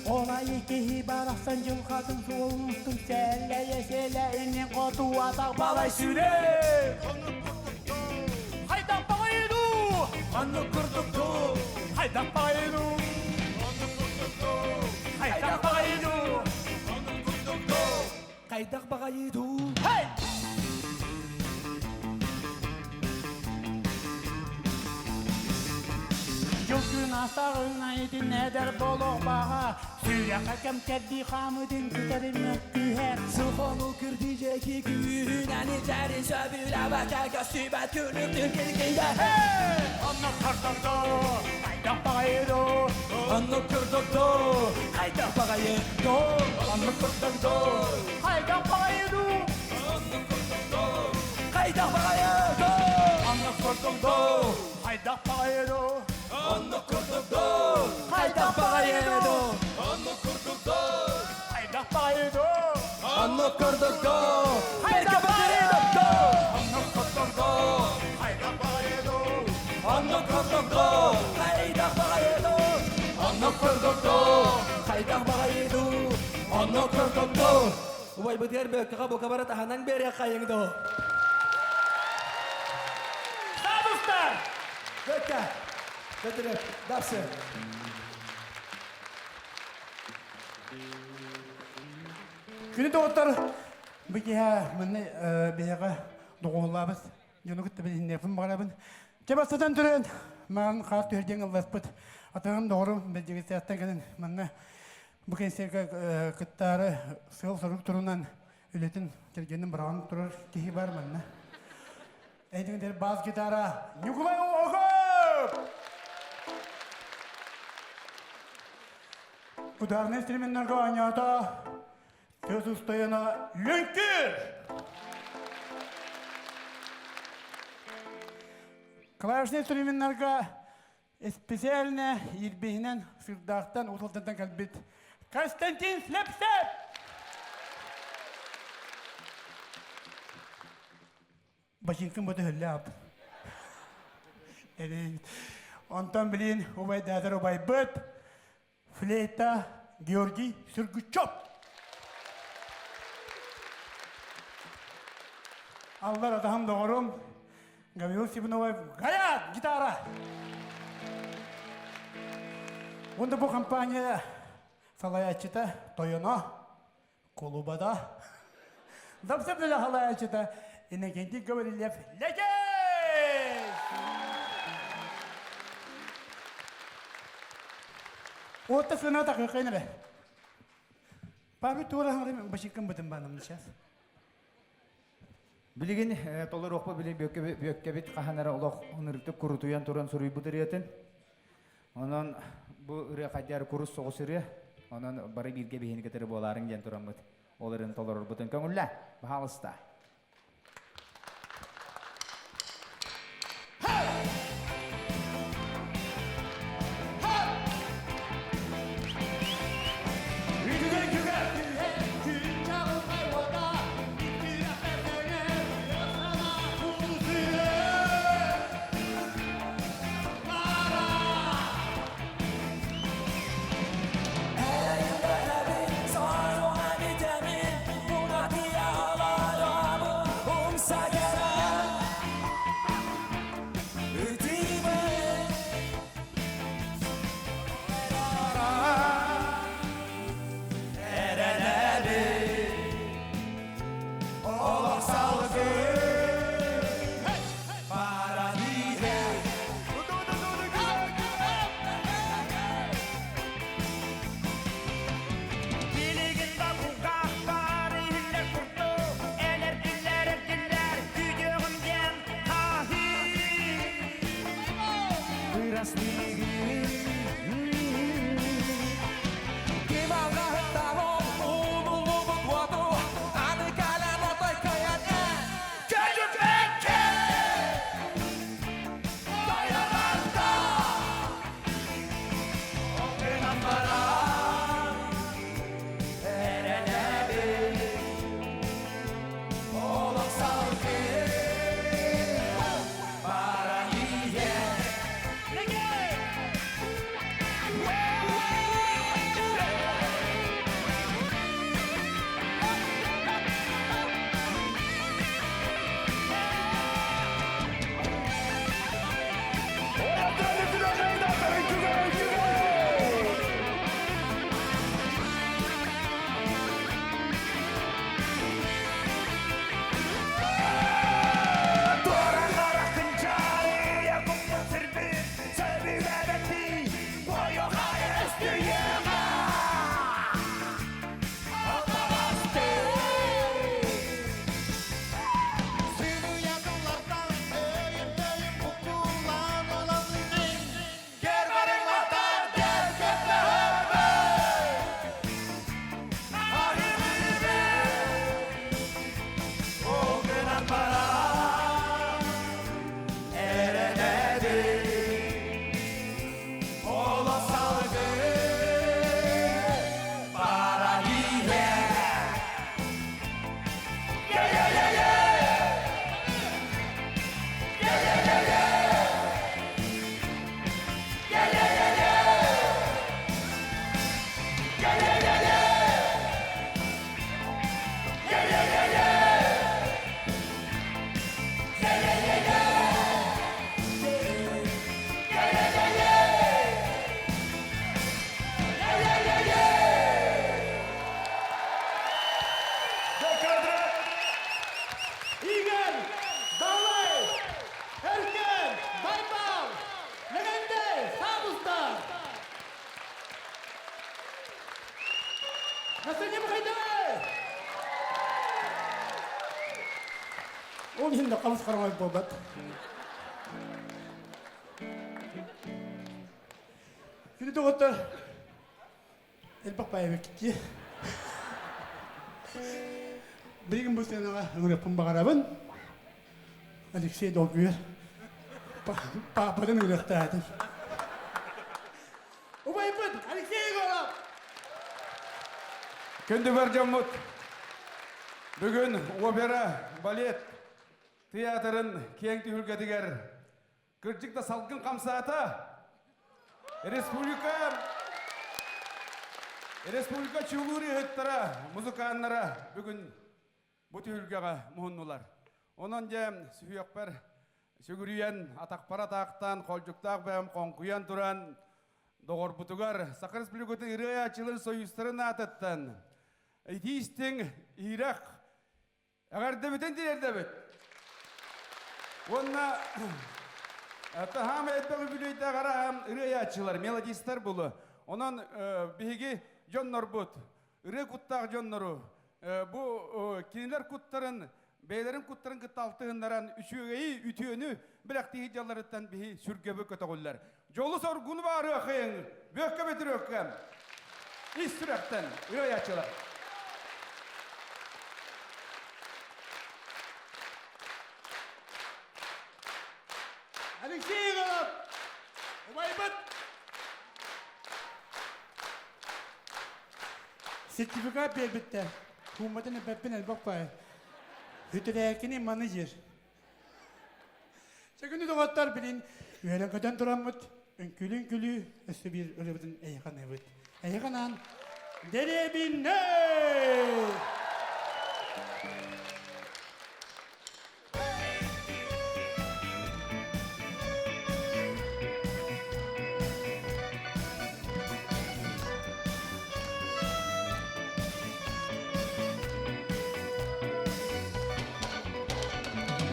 Олай киһи барахсан жылқатын суолунстун сәлләйе селәйінен қоту атақ балай сүрер. Хайдақ бағайыду! Оннук курдук Хайдақ бағайыду! Хайдақ бағайыду! Хайдах баҕайыду? Хей! Жылкын астағын айтын әдер болуқ баға, Сүйрәққа кәм кәрді қамыдын күтәрімі күйер. Сылхону кырдижеки күйінәні жәрін сөбіләбәкә көстүбәт күлүктүн килкинде. Оннук курдукту, хайдах бағайыду. Оннук курдукту, хайдах бағайыду. Оннук курдукту, Хайдах бағайыду. хайдах бағайыду. Оннук курдукту, хайдах бағайыду. Оннук курдукту, хайдах бағайыду. Оннук курдукту, хайдах бағайыду. Оннук курдукту, хайдах бағайыду. Оннук курдукту, хайдах бағайыду. Оннук курдукту, хайдах бағайыду. Оннук курдукту, хайдах бағайыду. Оннук курдукту. Убай бытыр бөккеға бока бара таханан бере қайыңды. Садустар! Бөкке, бөтіріп, дапсы. Күні доғыттар, бұгеға міне беға доғылабыз. Жоны күтті білін нефін бағарабын. Жабастадан түрен, маған қар түрден ылласпыт. Атағым доғырым, бәлдегі сияттан кәдін міне бұл кенсерге кыттары сыл сұрып тұрынан үлетін келгенін бұраған тұрар кихи бар міне. Әйдіңдер бас гитара Николай Оғып! Ударный инструменттарға анята төз ұстайына лүнкір! Клавишный инструменттарға специально ербейінен сырдақтан ұтылтынтан кәлбет Константин Слепсеп! Башинкин бұды хүлі ап. Онтан білін убай дәдір убай бұт, флейта Георгий Сюргучев. Аллар атахам доғырым, Гаврил Сибунова Гаят гитара. Онда бұл компания салаячыта Тойоно, Колубада. Запсеп для халаячыта Иннокентий Гаврилев Легей! Отта сына так кайнere. Пару тура хаңры башикын бытын баным сейчас. Билигин толор оқпа билин бөкке бит қаханара олох онырыктык курутуян туран суруй бутырыятын. Онон бу ыры кадяр курус соғыс ыры. Онон бары бирге бихини кетери боларын ген турамыт. Оларын толорор бутын көңүллә. Бахалыста. Sono Ол иһин да хабыс хараҥай буолбат. Күнү доҕоттор, элбэх баайабыкки. Билигин бу сценаҕа ыҥырыахпын баҕарабын. Алексей долгуйар. Паапатын ыҥырыахтаатым. Убайбыт Алексей Егоров! Күндү бар дьоммут, бүгүн опера, балет театрын киэҥ түһүлгэтигэр кырдьык да салгын хамсаата. Республика Республика чулуур ыһыттара, музыканнара бүгүн бу түһүлгэҕэ муһуннулар. Онон дьэ сүһүөхпэр сүгүрүйэн, атахпар атаахтаан, холдьуктаах бэйэм хоҥкуйан туран, доҕорбутугар Саха Республикатын ырыа айааччыларын союзтарын аатыттан итии-истиҥ иһирэх эҕэрдэбитин тириэрдэбит. Уонна таһаам элбэх үбүлүөйдээх араһам ырыа айааччылар, мелодистар булу. Онон биһиги дьоннорбут, ырыа куттаах дьоннору бу кинилэр куттарын бэйэлэрин куттарын кытта алтыһыннаран үчүгэйи, үтүөнү бэлэхтии дьалларыттан биһи сүргэбэ көтөҕүллэр. Дьолу-соргуну баарыахайыҥ, бөккө бөтүрүөккэ, ис сүрэхтэн ырыайааччылар. Алексей Егоров, убайбыт! Сертификат биэрбиттэр. Туумматын эппэппин элбэх баай. Хүтүрээкини маны жер. Чэ күнү доҕоттор билин үөрэн көтөн тураммыт үҥкүүлү-үҥкүүлүү өссө биир ырыабытын эйиэхэ аныыбыт. Эйиэхэ анаан Дэриэбинэ!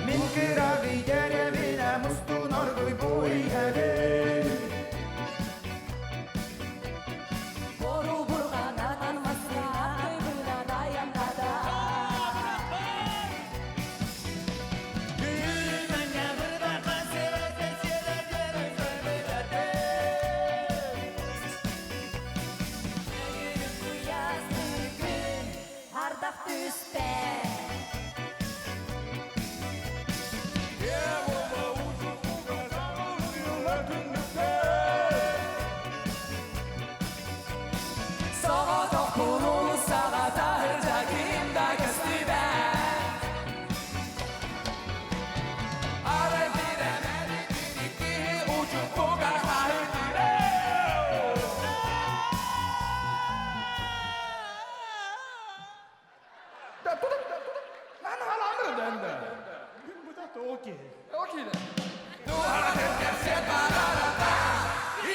Мин кыраҕый дэриэбинэ мустун оргуй бу иһэбин. Бору бурҕанатан массыына тыгынан айаннада. Ардах түспэт. Соҕотохпун саҕа таһырдьа ким да көстүбэт. Арай биирэмэни киһи учугугар хаһыытыыр.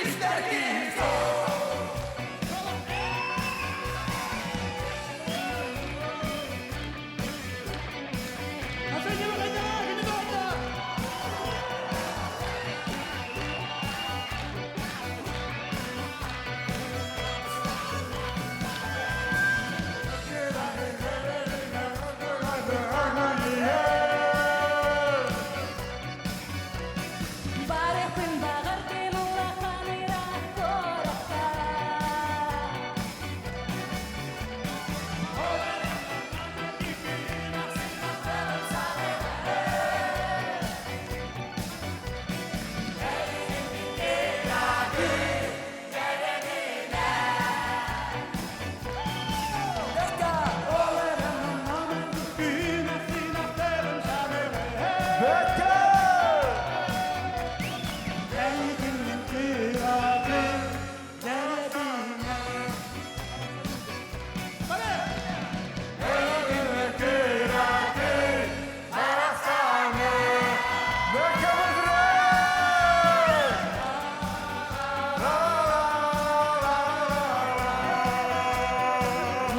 Истэр киһи Барыппын баҕардым улахан ыраах куоракка.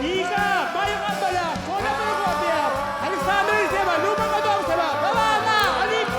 Ника Байғабала, Коля Прокопьев, Александр Зева, Люба Годовцева, Балана, Олимпия!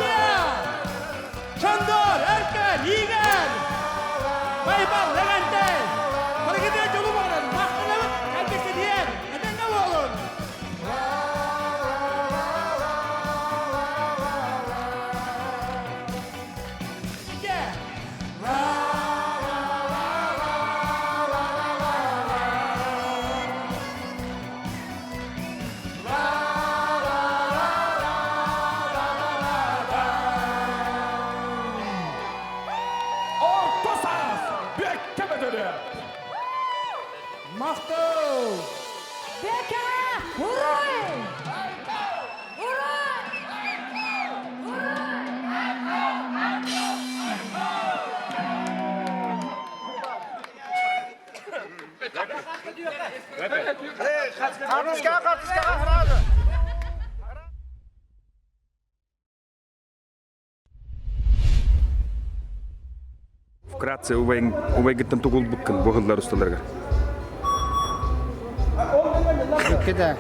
Уруй! Карточкаҕа, карточкаҕа сразу. Вкратце убайгыттан тугулбуккун бу сыллар усталарыгар. Бүккэ да.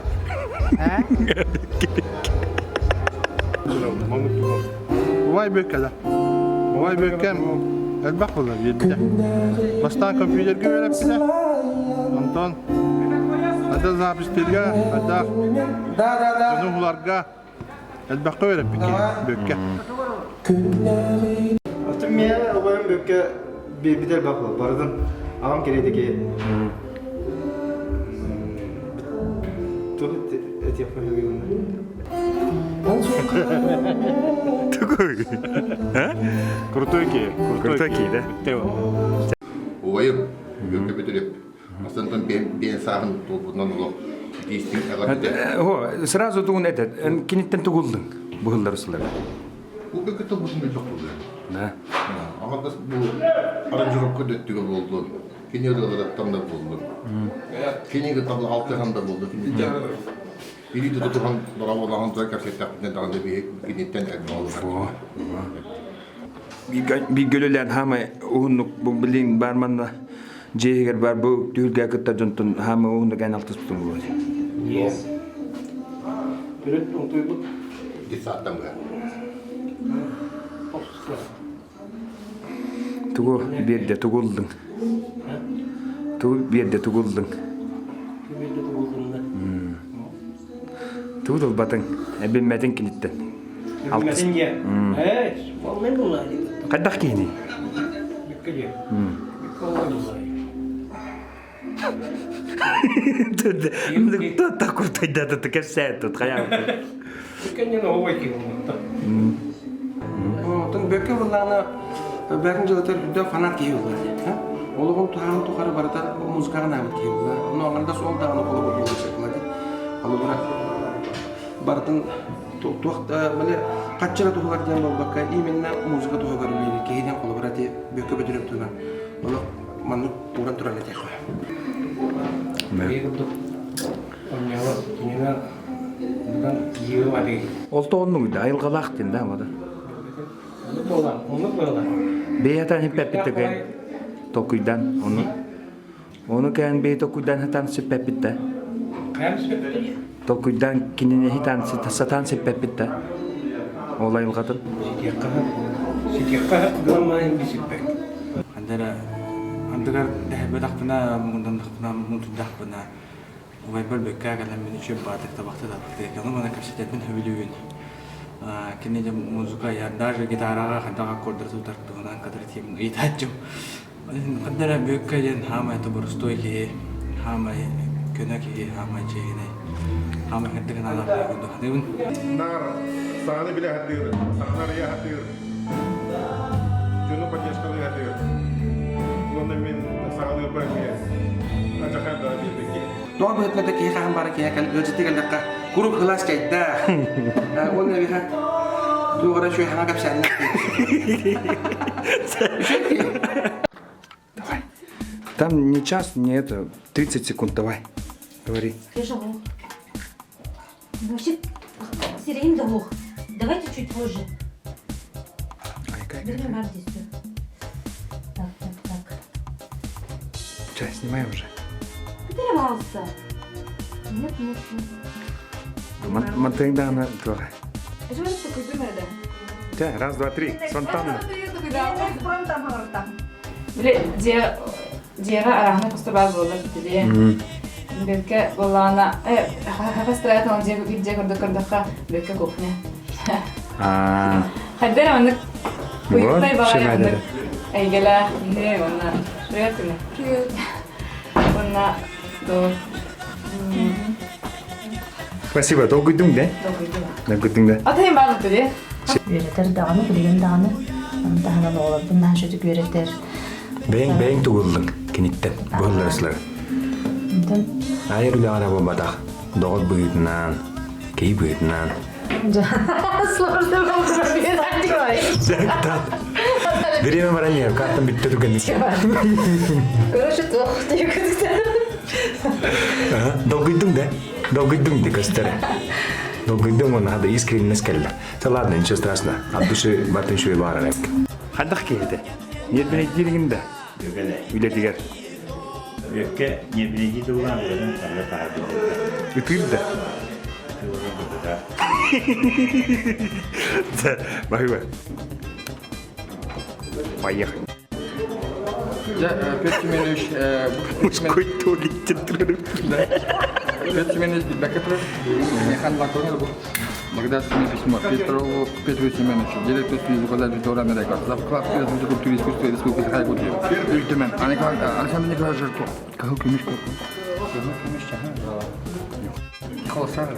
Убай бүккэ да. Убай бүккэм элбэх буолла биэрбитэ. Бастаан компьютерга үөрэппитэ. Онтон ада записьтыырга, ада дьону буларга элбэххэ үөрэппит киһи Бүөккэ. Оттон миэ убайым Бүөккэ биэрбитэ элбэх буолла. Барытын аҕам кэриэтэ киһи. Туох этиэхпин Тугуй? Крутой киһи. Крутой киһи, да? Убайым Бүөккэ Бөтүрүөп Астантан биэн сааһын туолбутунан олох итиистин эҕэрдэ. О, сразу тугун этот, киниттен тугулдың быһыллар сылар. Бу бөкө тылбытын билбэх буолла. Да. Аҕардас бу аранжировка дөттүгэ буолду. Кини ырыаларыттан да буолду. Кини табыл алтыхан да буолду. Киниттен Или тутухан дораболахан тура кэпсэттэхпитинэ даҕаны биһи киниттен элбэх Бииргэ үлэлээн хаамай уһуннук бу билин бар манна дьиэ иһигэр бар бу түһүлгэ кытта дьонтон хаамай уһуннук эн алтыспытым буолуо. Yes. Төрөт унтуйбут. Детсадтан быһа. Тугу биэрдэ тугу ыллыҥ? Тугу биэрдэ тугу ыллыҥ? Биэрдэ тугу ыллыҥ Тугу тылбатыҥ? Эбиммэтиҥ киниттэн. Эбиммэтиҥ диэ. Ээ, ол мен булла Хайдах киһиний? Бүккэ диэ. Бүккэ ол булла. Такуртайдата кэпсээн тут хайаан. Бүккэ оҕой киһи болматта. Отон бөккө буллаана бәрин жылытар үрдө фанат киһи булла. Олоҕун туһаан тухары барыта музыкаҕа наабыт киһи булла. Ону аңарда сол даҕаны холобур буолуон сөп була. Холобура барытын туох да били хаччыра туһугар диэн буолбакка именно музыка туһугар үлэлиир киһинэн холобура ти бөккө бөтүрөп туһунан олох маннык ууран туран этиэххэ. Ол тоҕоннугуй да айылҕалаах диэн да амада. Бэйэтэн хиппэппит толкуйдан ону ону кээн бэйэ толкуйдан сатаан сиппэппит да толкуйдан кинини хитаан сатаан сиппэппит да ол айылҕатын Ситиэххэ гынан сиппэк. Андара андыгар дэһэрбэтэхпинэ муҥунданнахпына муҥутуйдахпына убайбар бөккээ кэлэммин үчүгэй баатык табахты табахты ону маны кэпсэтэрбин сөбүлүүбүн кини дьэ музыка айар даже гитараҕа хайдах аккордары тутар туһунан кытары тиэмин ыйытааччым ханна эрэ бүөккэ диэн хаамай тоборустуой киһи хаамай көнө киһи хаамай чиэһинэй хаамай хайдах гынаалаах курдук саныыбын Наар саҥаны билэ сатыыр, саҥаны арыйа сатыыр, дьону поддержкалыы сатыыр. Уонна мин саҕалыырбар эмиэ адьахар да биэрбикки. Тоҕо быһытына киһи хаһан бары киһи кэл ыалдьыты кэллэххэ курук кылаас чайдаах. Уонна биһа туох эрэ үчүгэй хаҥа кэпсээннээх Давай. Там не час, не это, 30 секунд, давай. Говори. Вообще, сирень да Давайте чуть позже. Вернем артисту. Так, так, так. Чай, снимаем уже. Потерялся. Нет, нет, нет. Мантыҥдаана туох. Чэ, раз, два, три. Спонтанно. Били дьиэ дьиэҕэ арааһынай хосто баар буолла битилиэ. Бөккө буоллаҕына хастыраат дьиэ дьиэ көрдөх көрдөххө бөккө кухня. Хайда эрэ маннык уютнай баҕайы маннык эйгэлээх киһи уонна привет күнэ. Привет. Уонна Спасибо, долгуйдуҥ да? Долгуйдум. Долгуйдуҥ да? Атайым баалык дии. Үөрэтэр даҕаны, билигин даҕаны. Ону таһынан оҕолорбун наһаа үчүгэй үөрэтэр. Бэйэҥ бэйэҥ тугуллуҥ киниттэн быһыллар сылар. Онтон Айар үлэҕэ эрэ буолбатах. Доҕор быһыытынан, киһи быһыытынан. Сложно вопрос. Время баран иһэр, картам бүттэ түгэнник. Короче, туох Долгуйдуҥ да? Долгуйдуҥ да көстөр. Долгуйдуҥ уонна да искренность кэллэ. Да ладно, ничего страшного. От души батын шуй баарар эбит. Хандах киһи Нербинэйдииригин да? Үлэтигэр. Үөккэ нербинэйдии тыллаан үлэтин тарда таһаарбыт. Ытыыр да? Баһыба. Поехали. Я, Петр Семенович, Мужской туалет Петр Семенович билбэккэ турар. Механ лаконер бу. Благодарственное письмо Петрову Петру Семеновичу, директору студии звукозаписи Доран Рекорд, за вклад в развитие культуры и искусства Республики Саха-Якутия. Ил Түмэн. Александр Николаевич Жирков. Кыһыл көмүс Кыһыл көмүс чаһы. Холосар.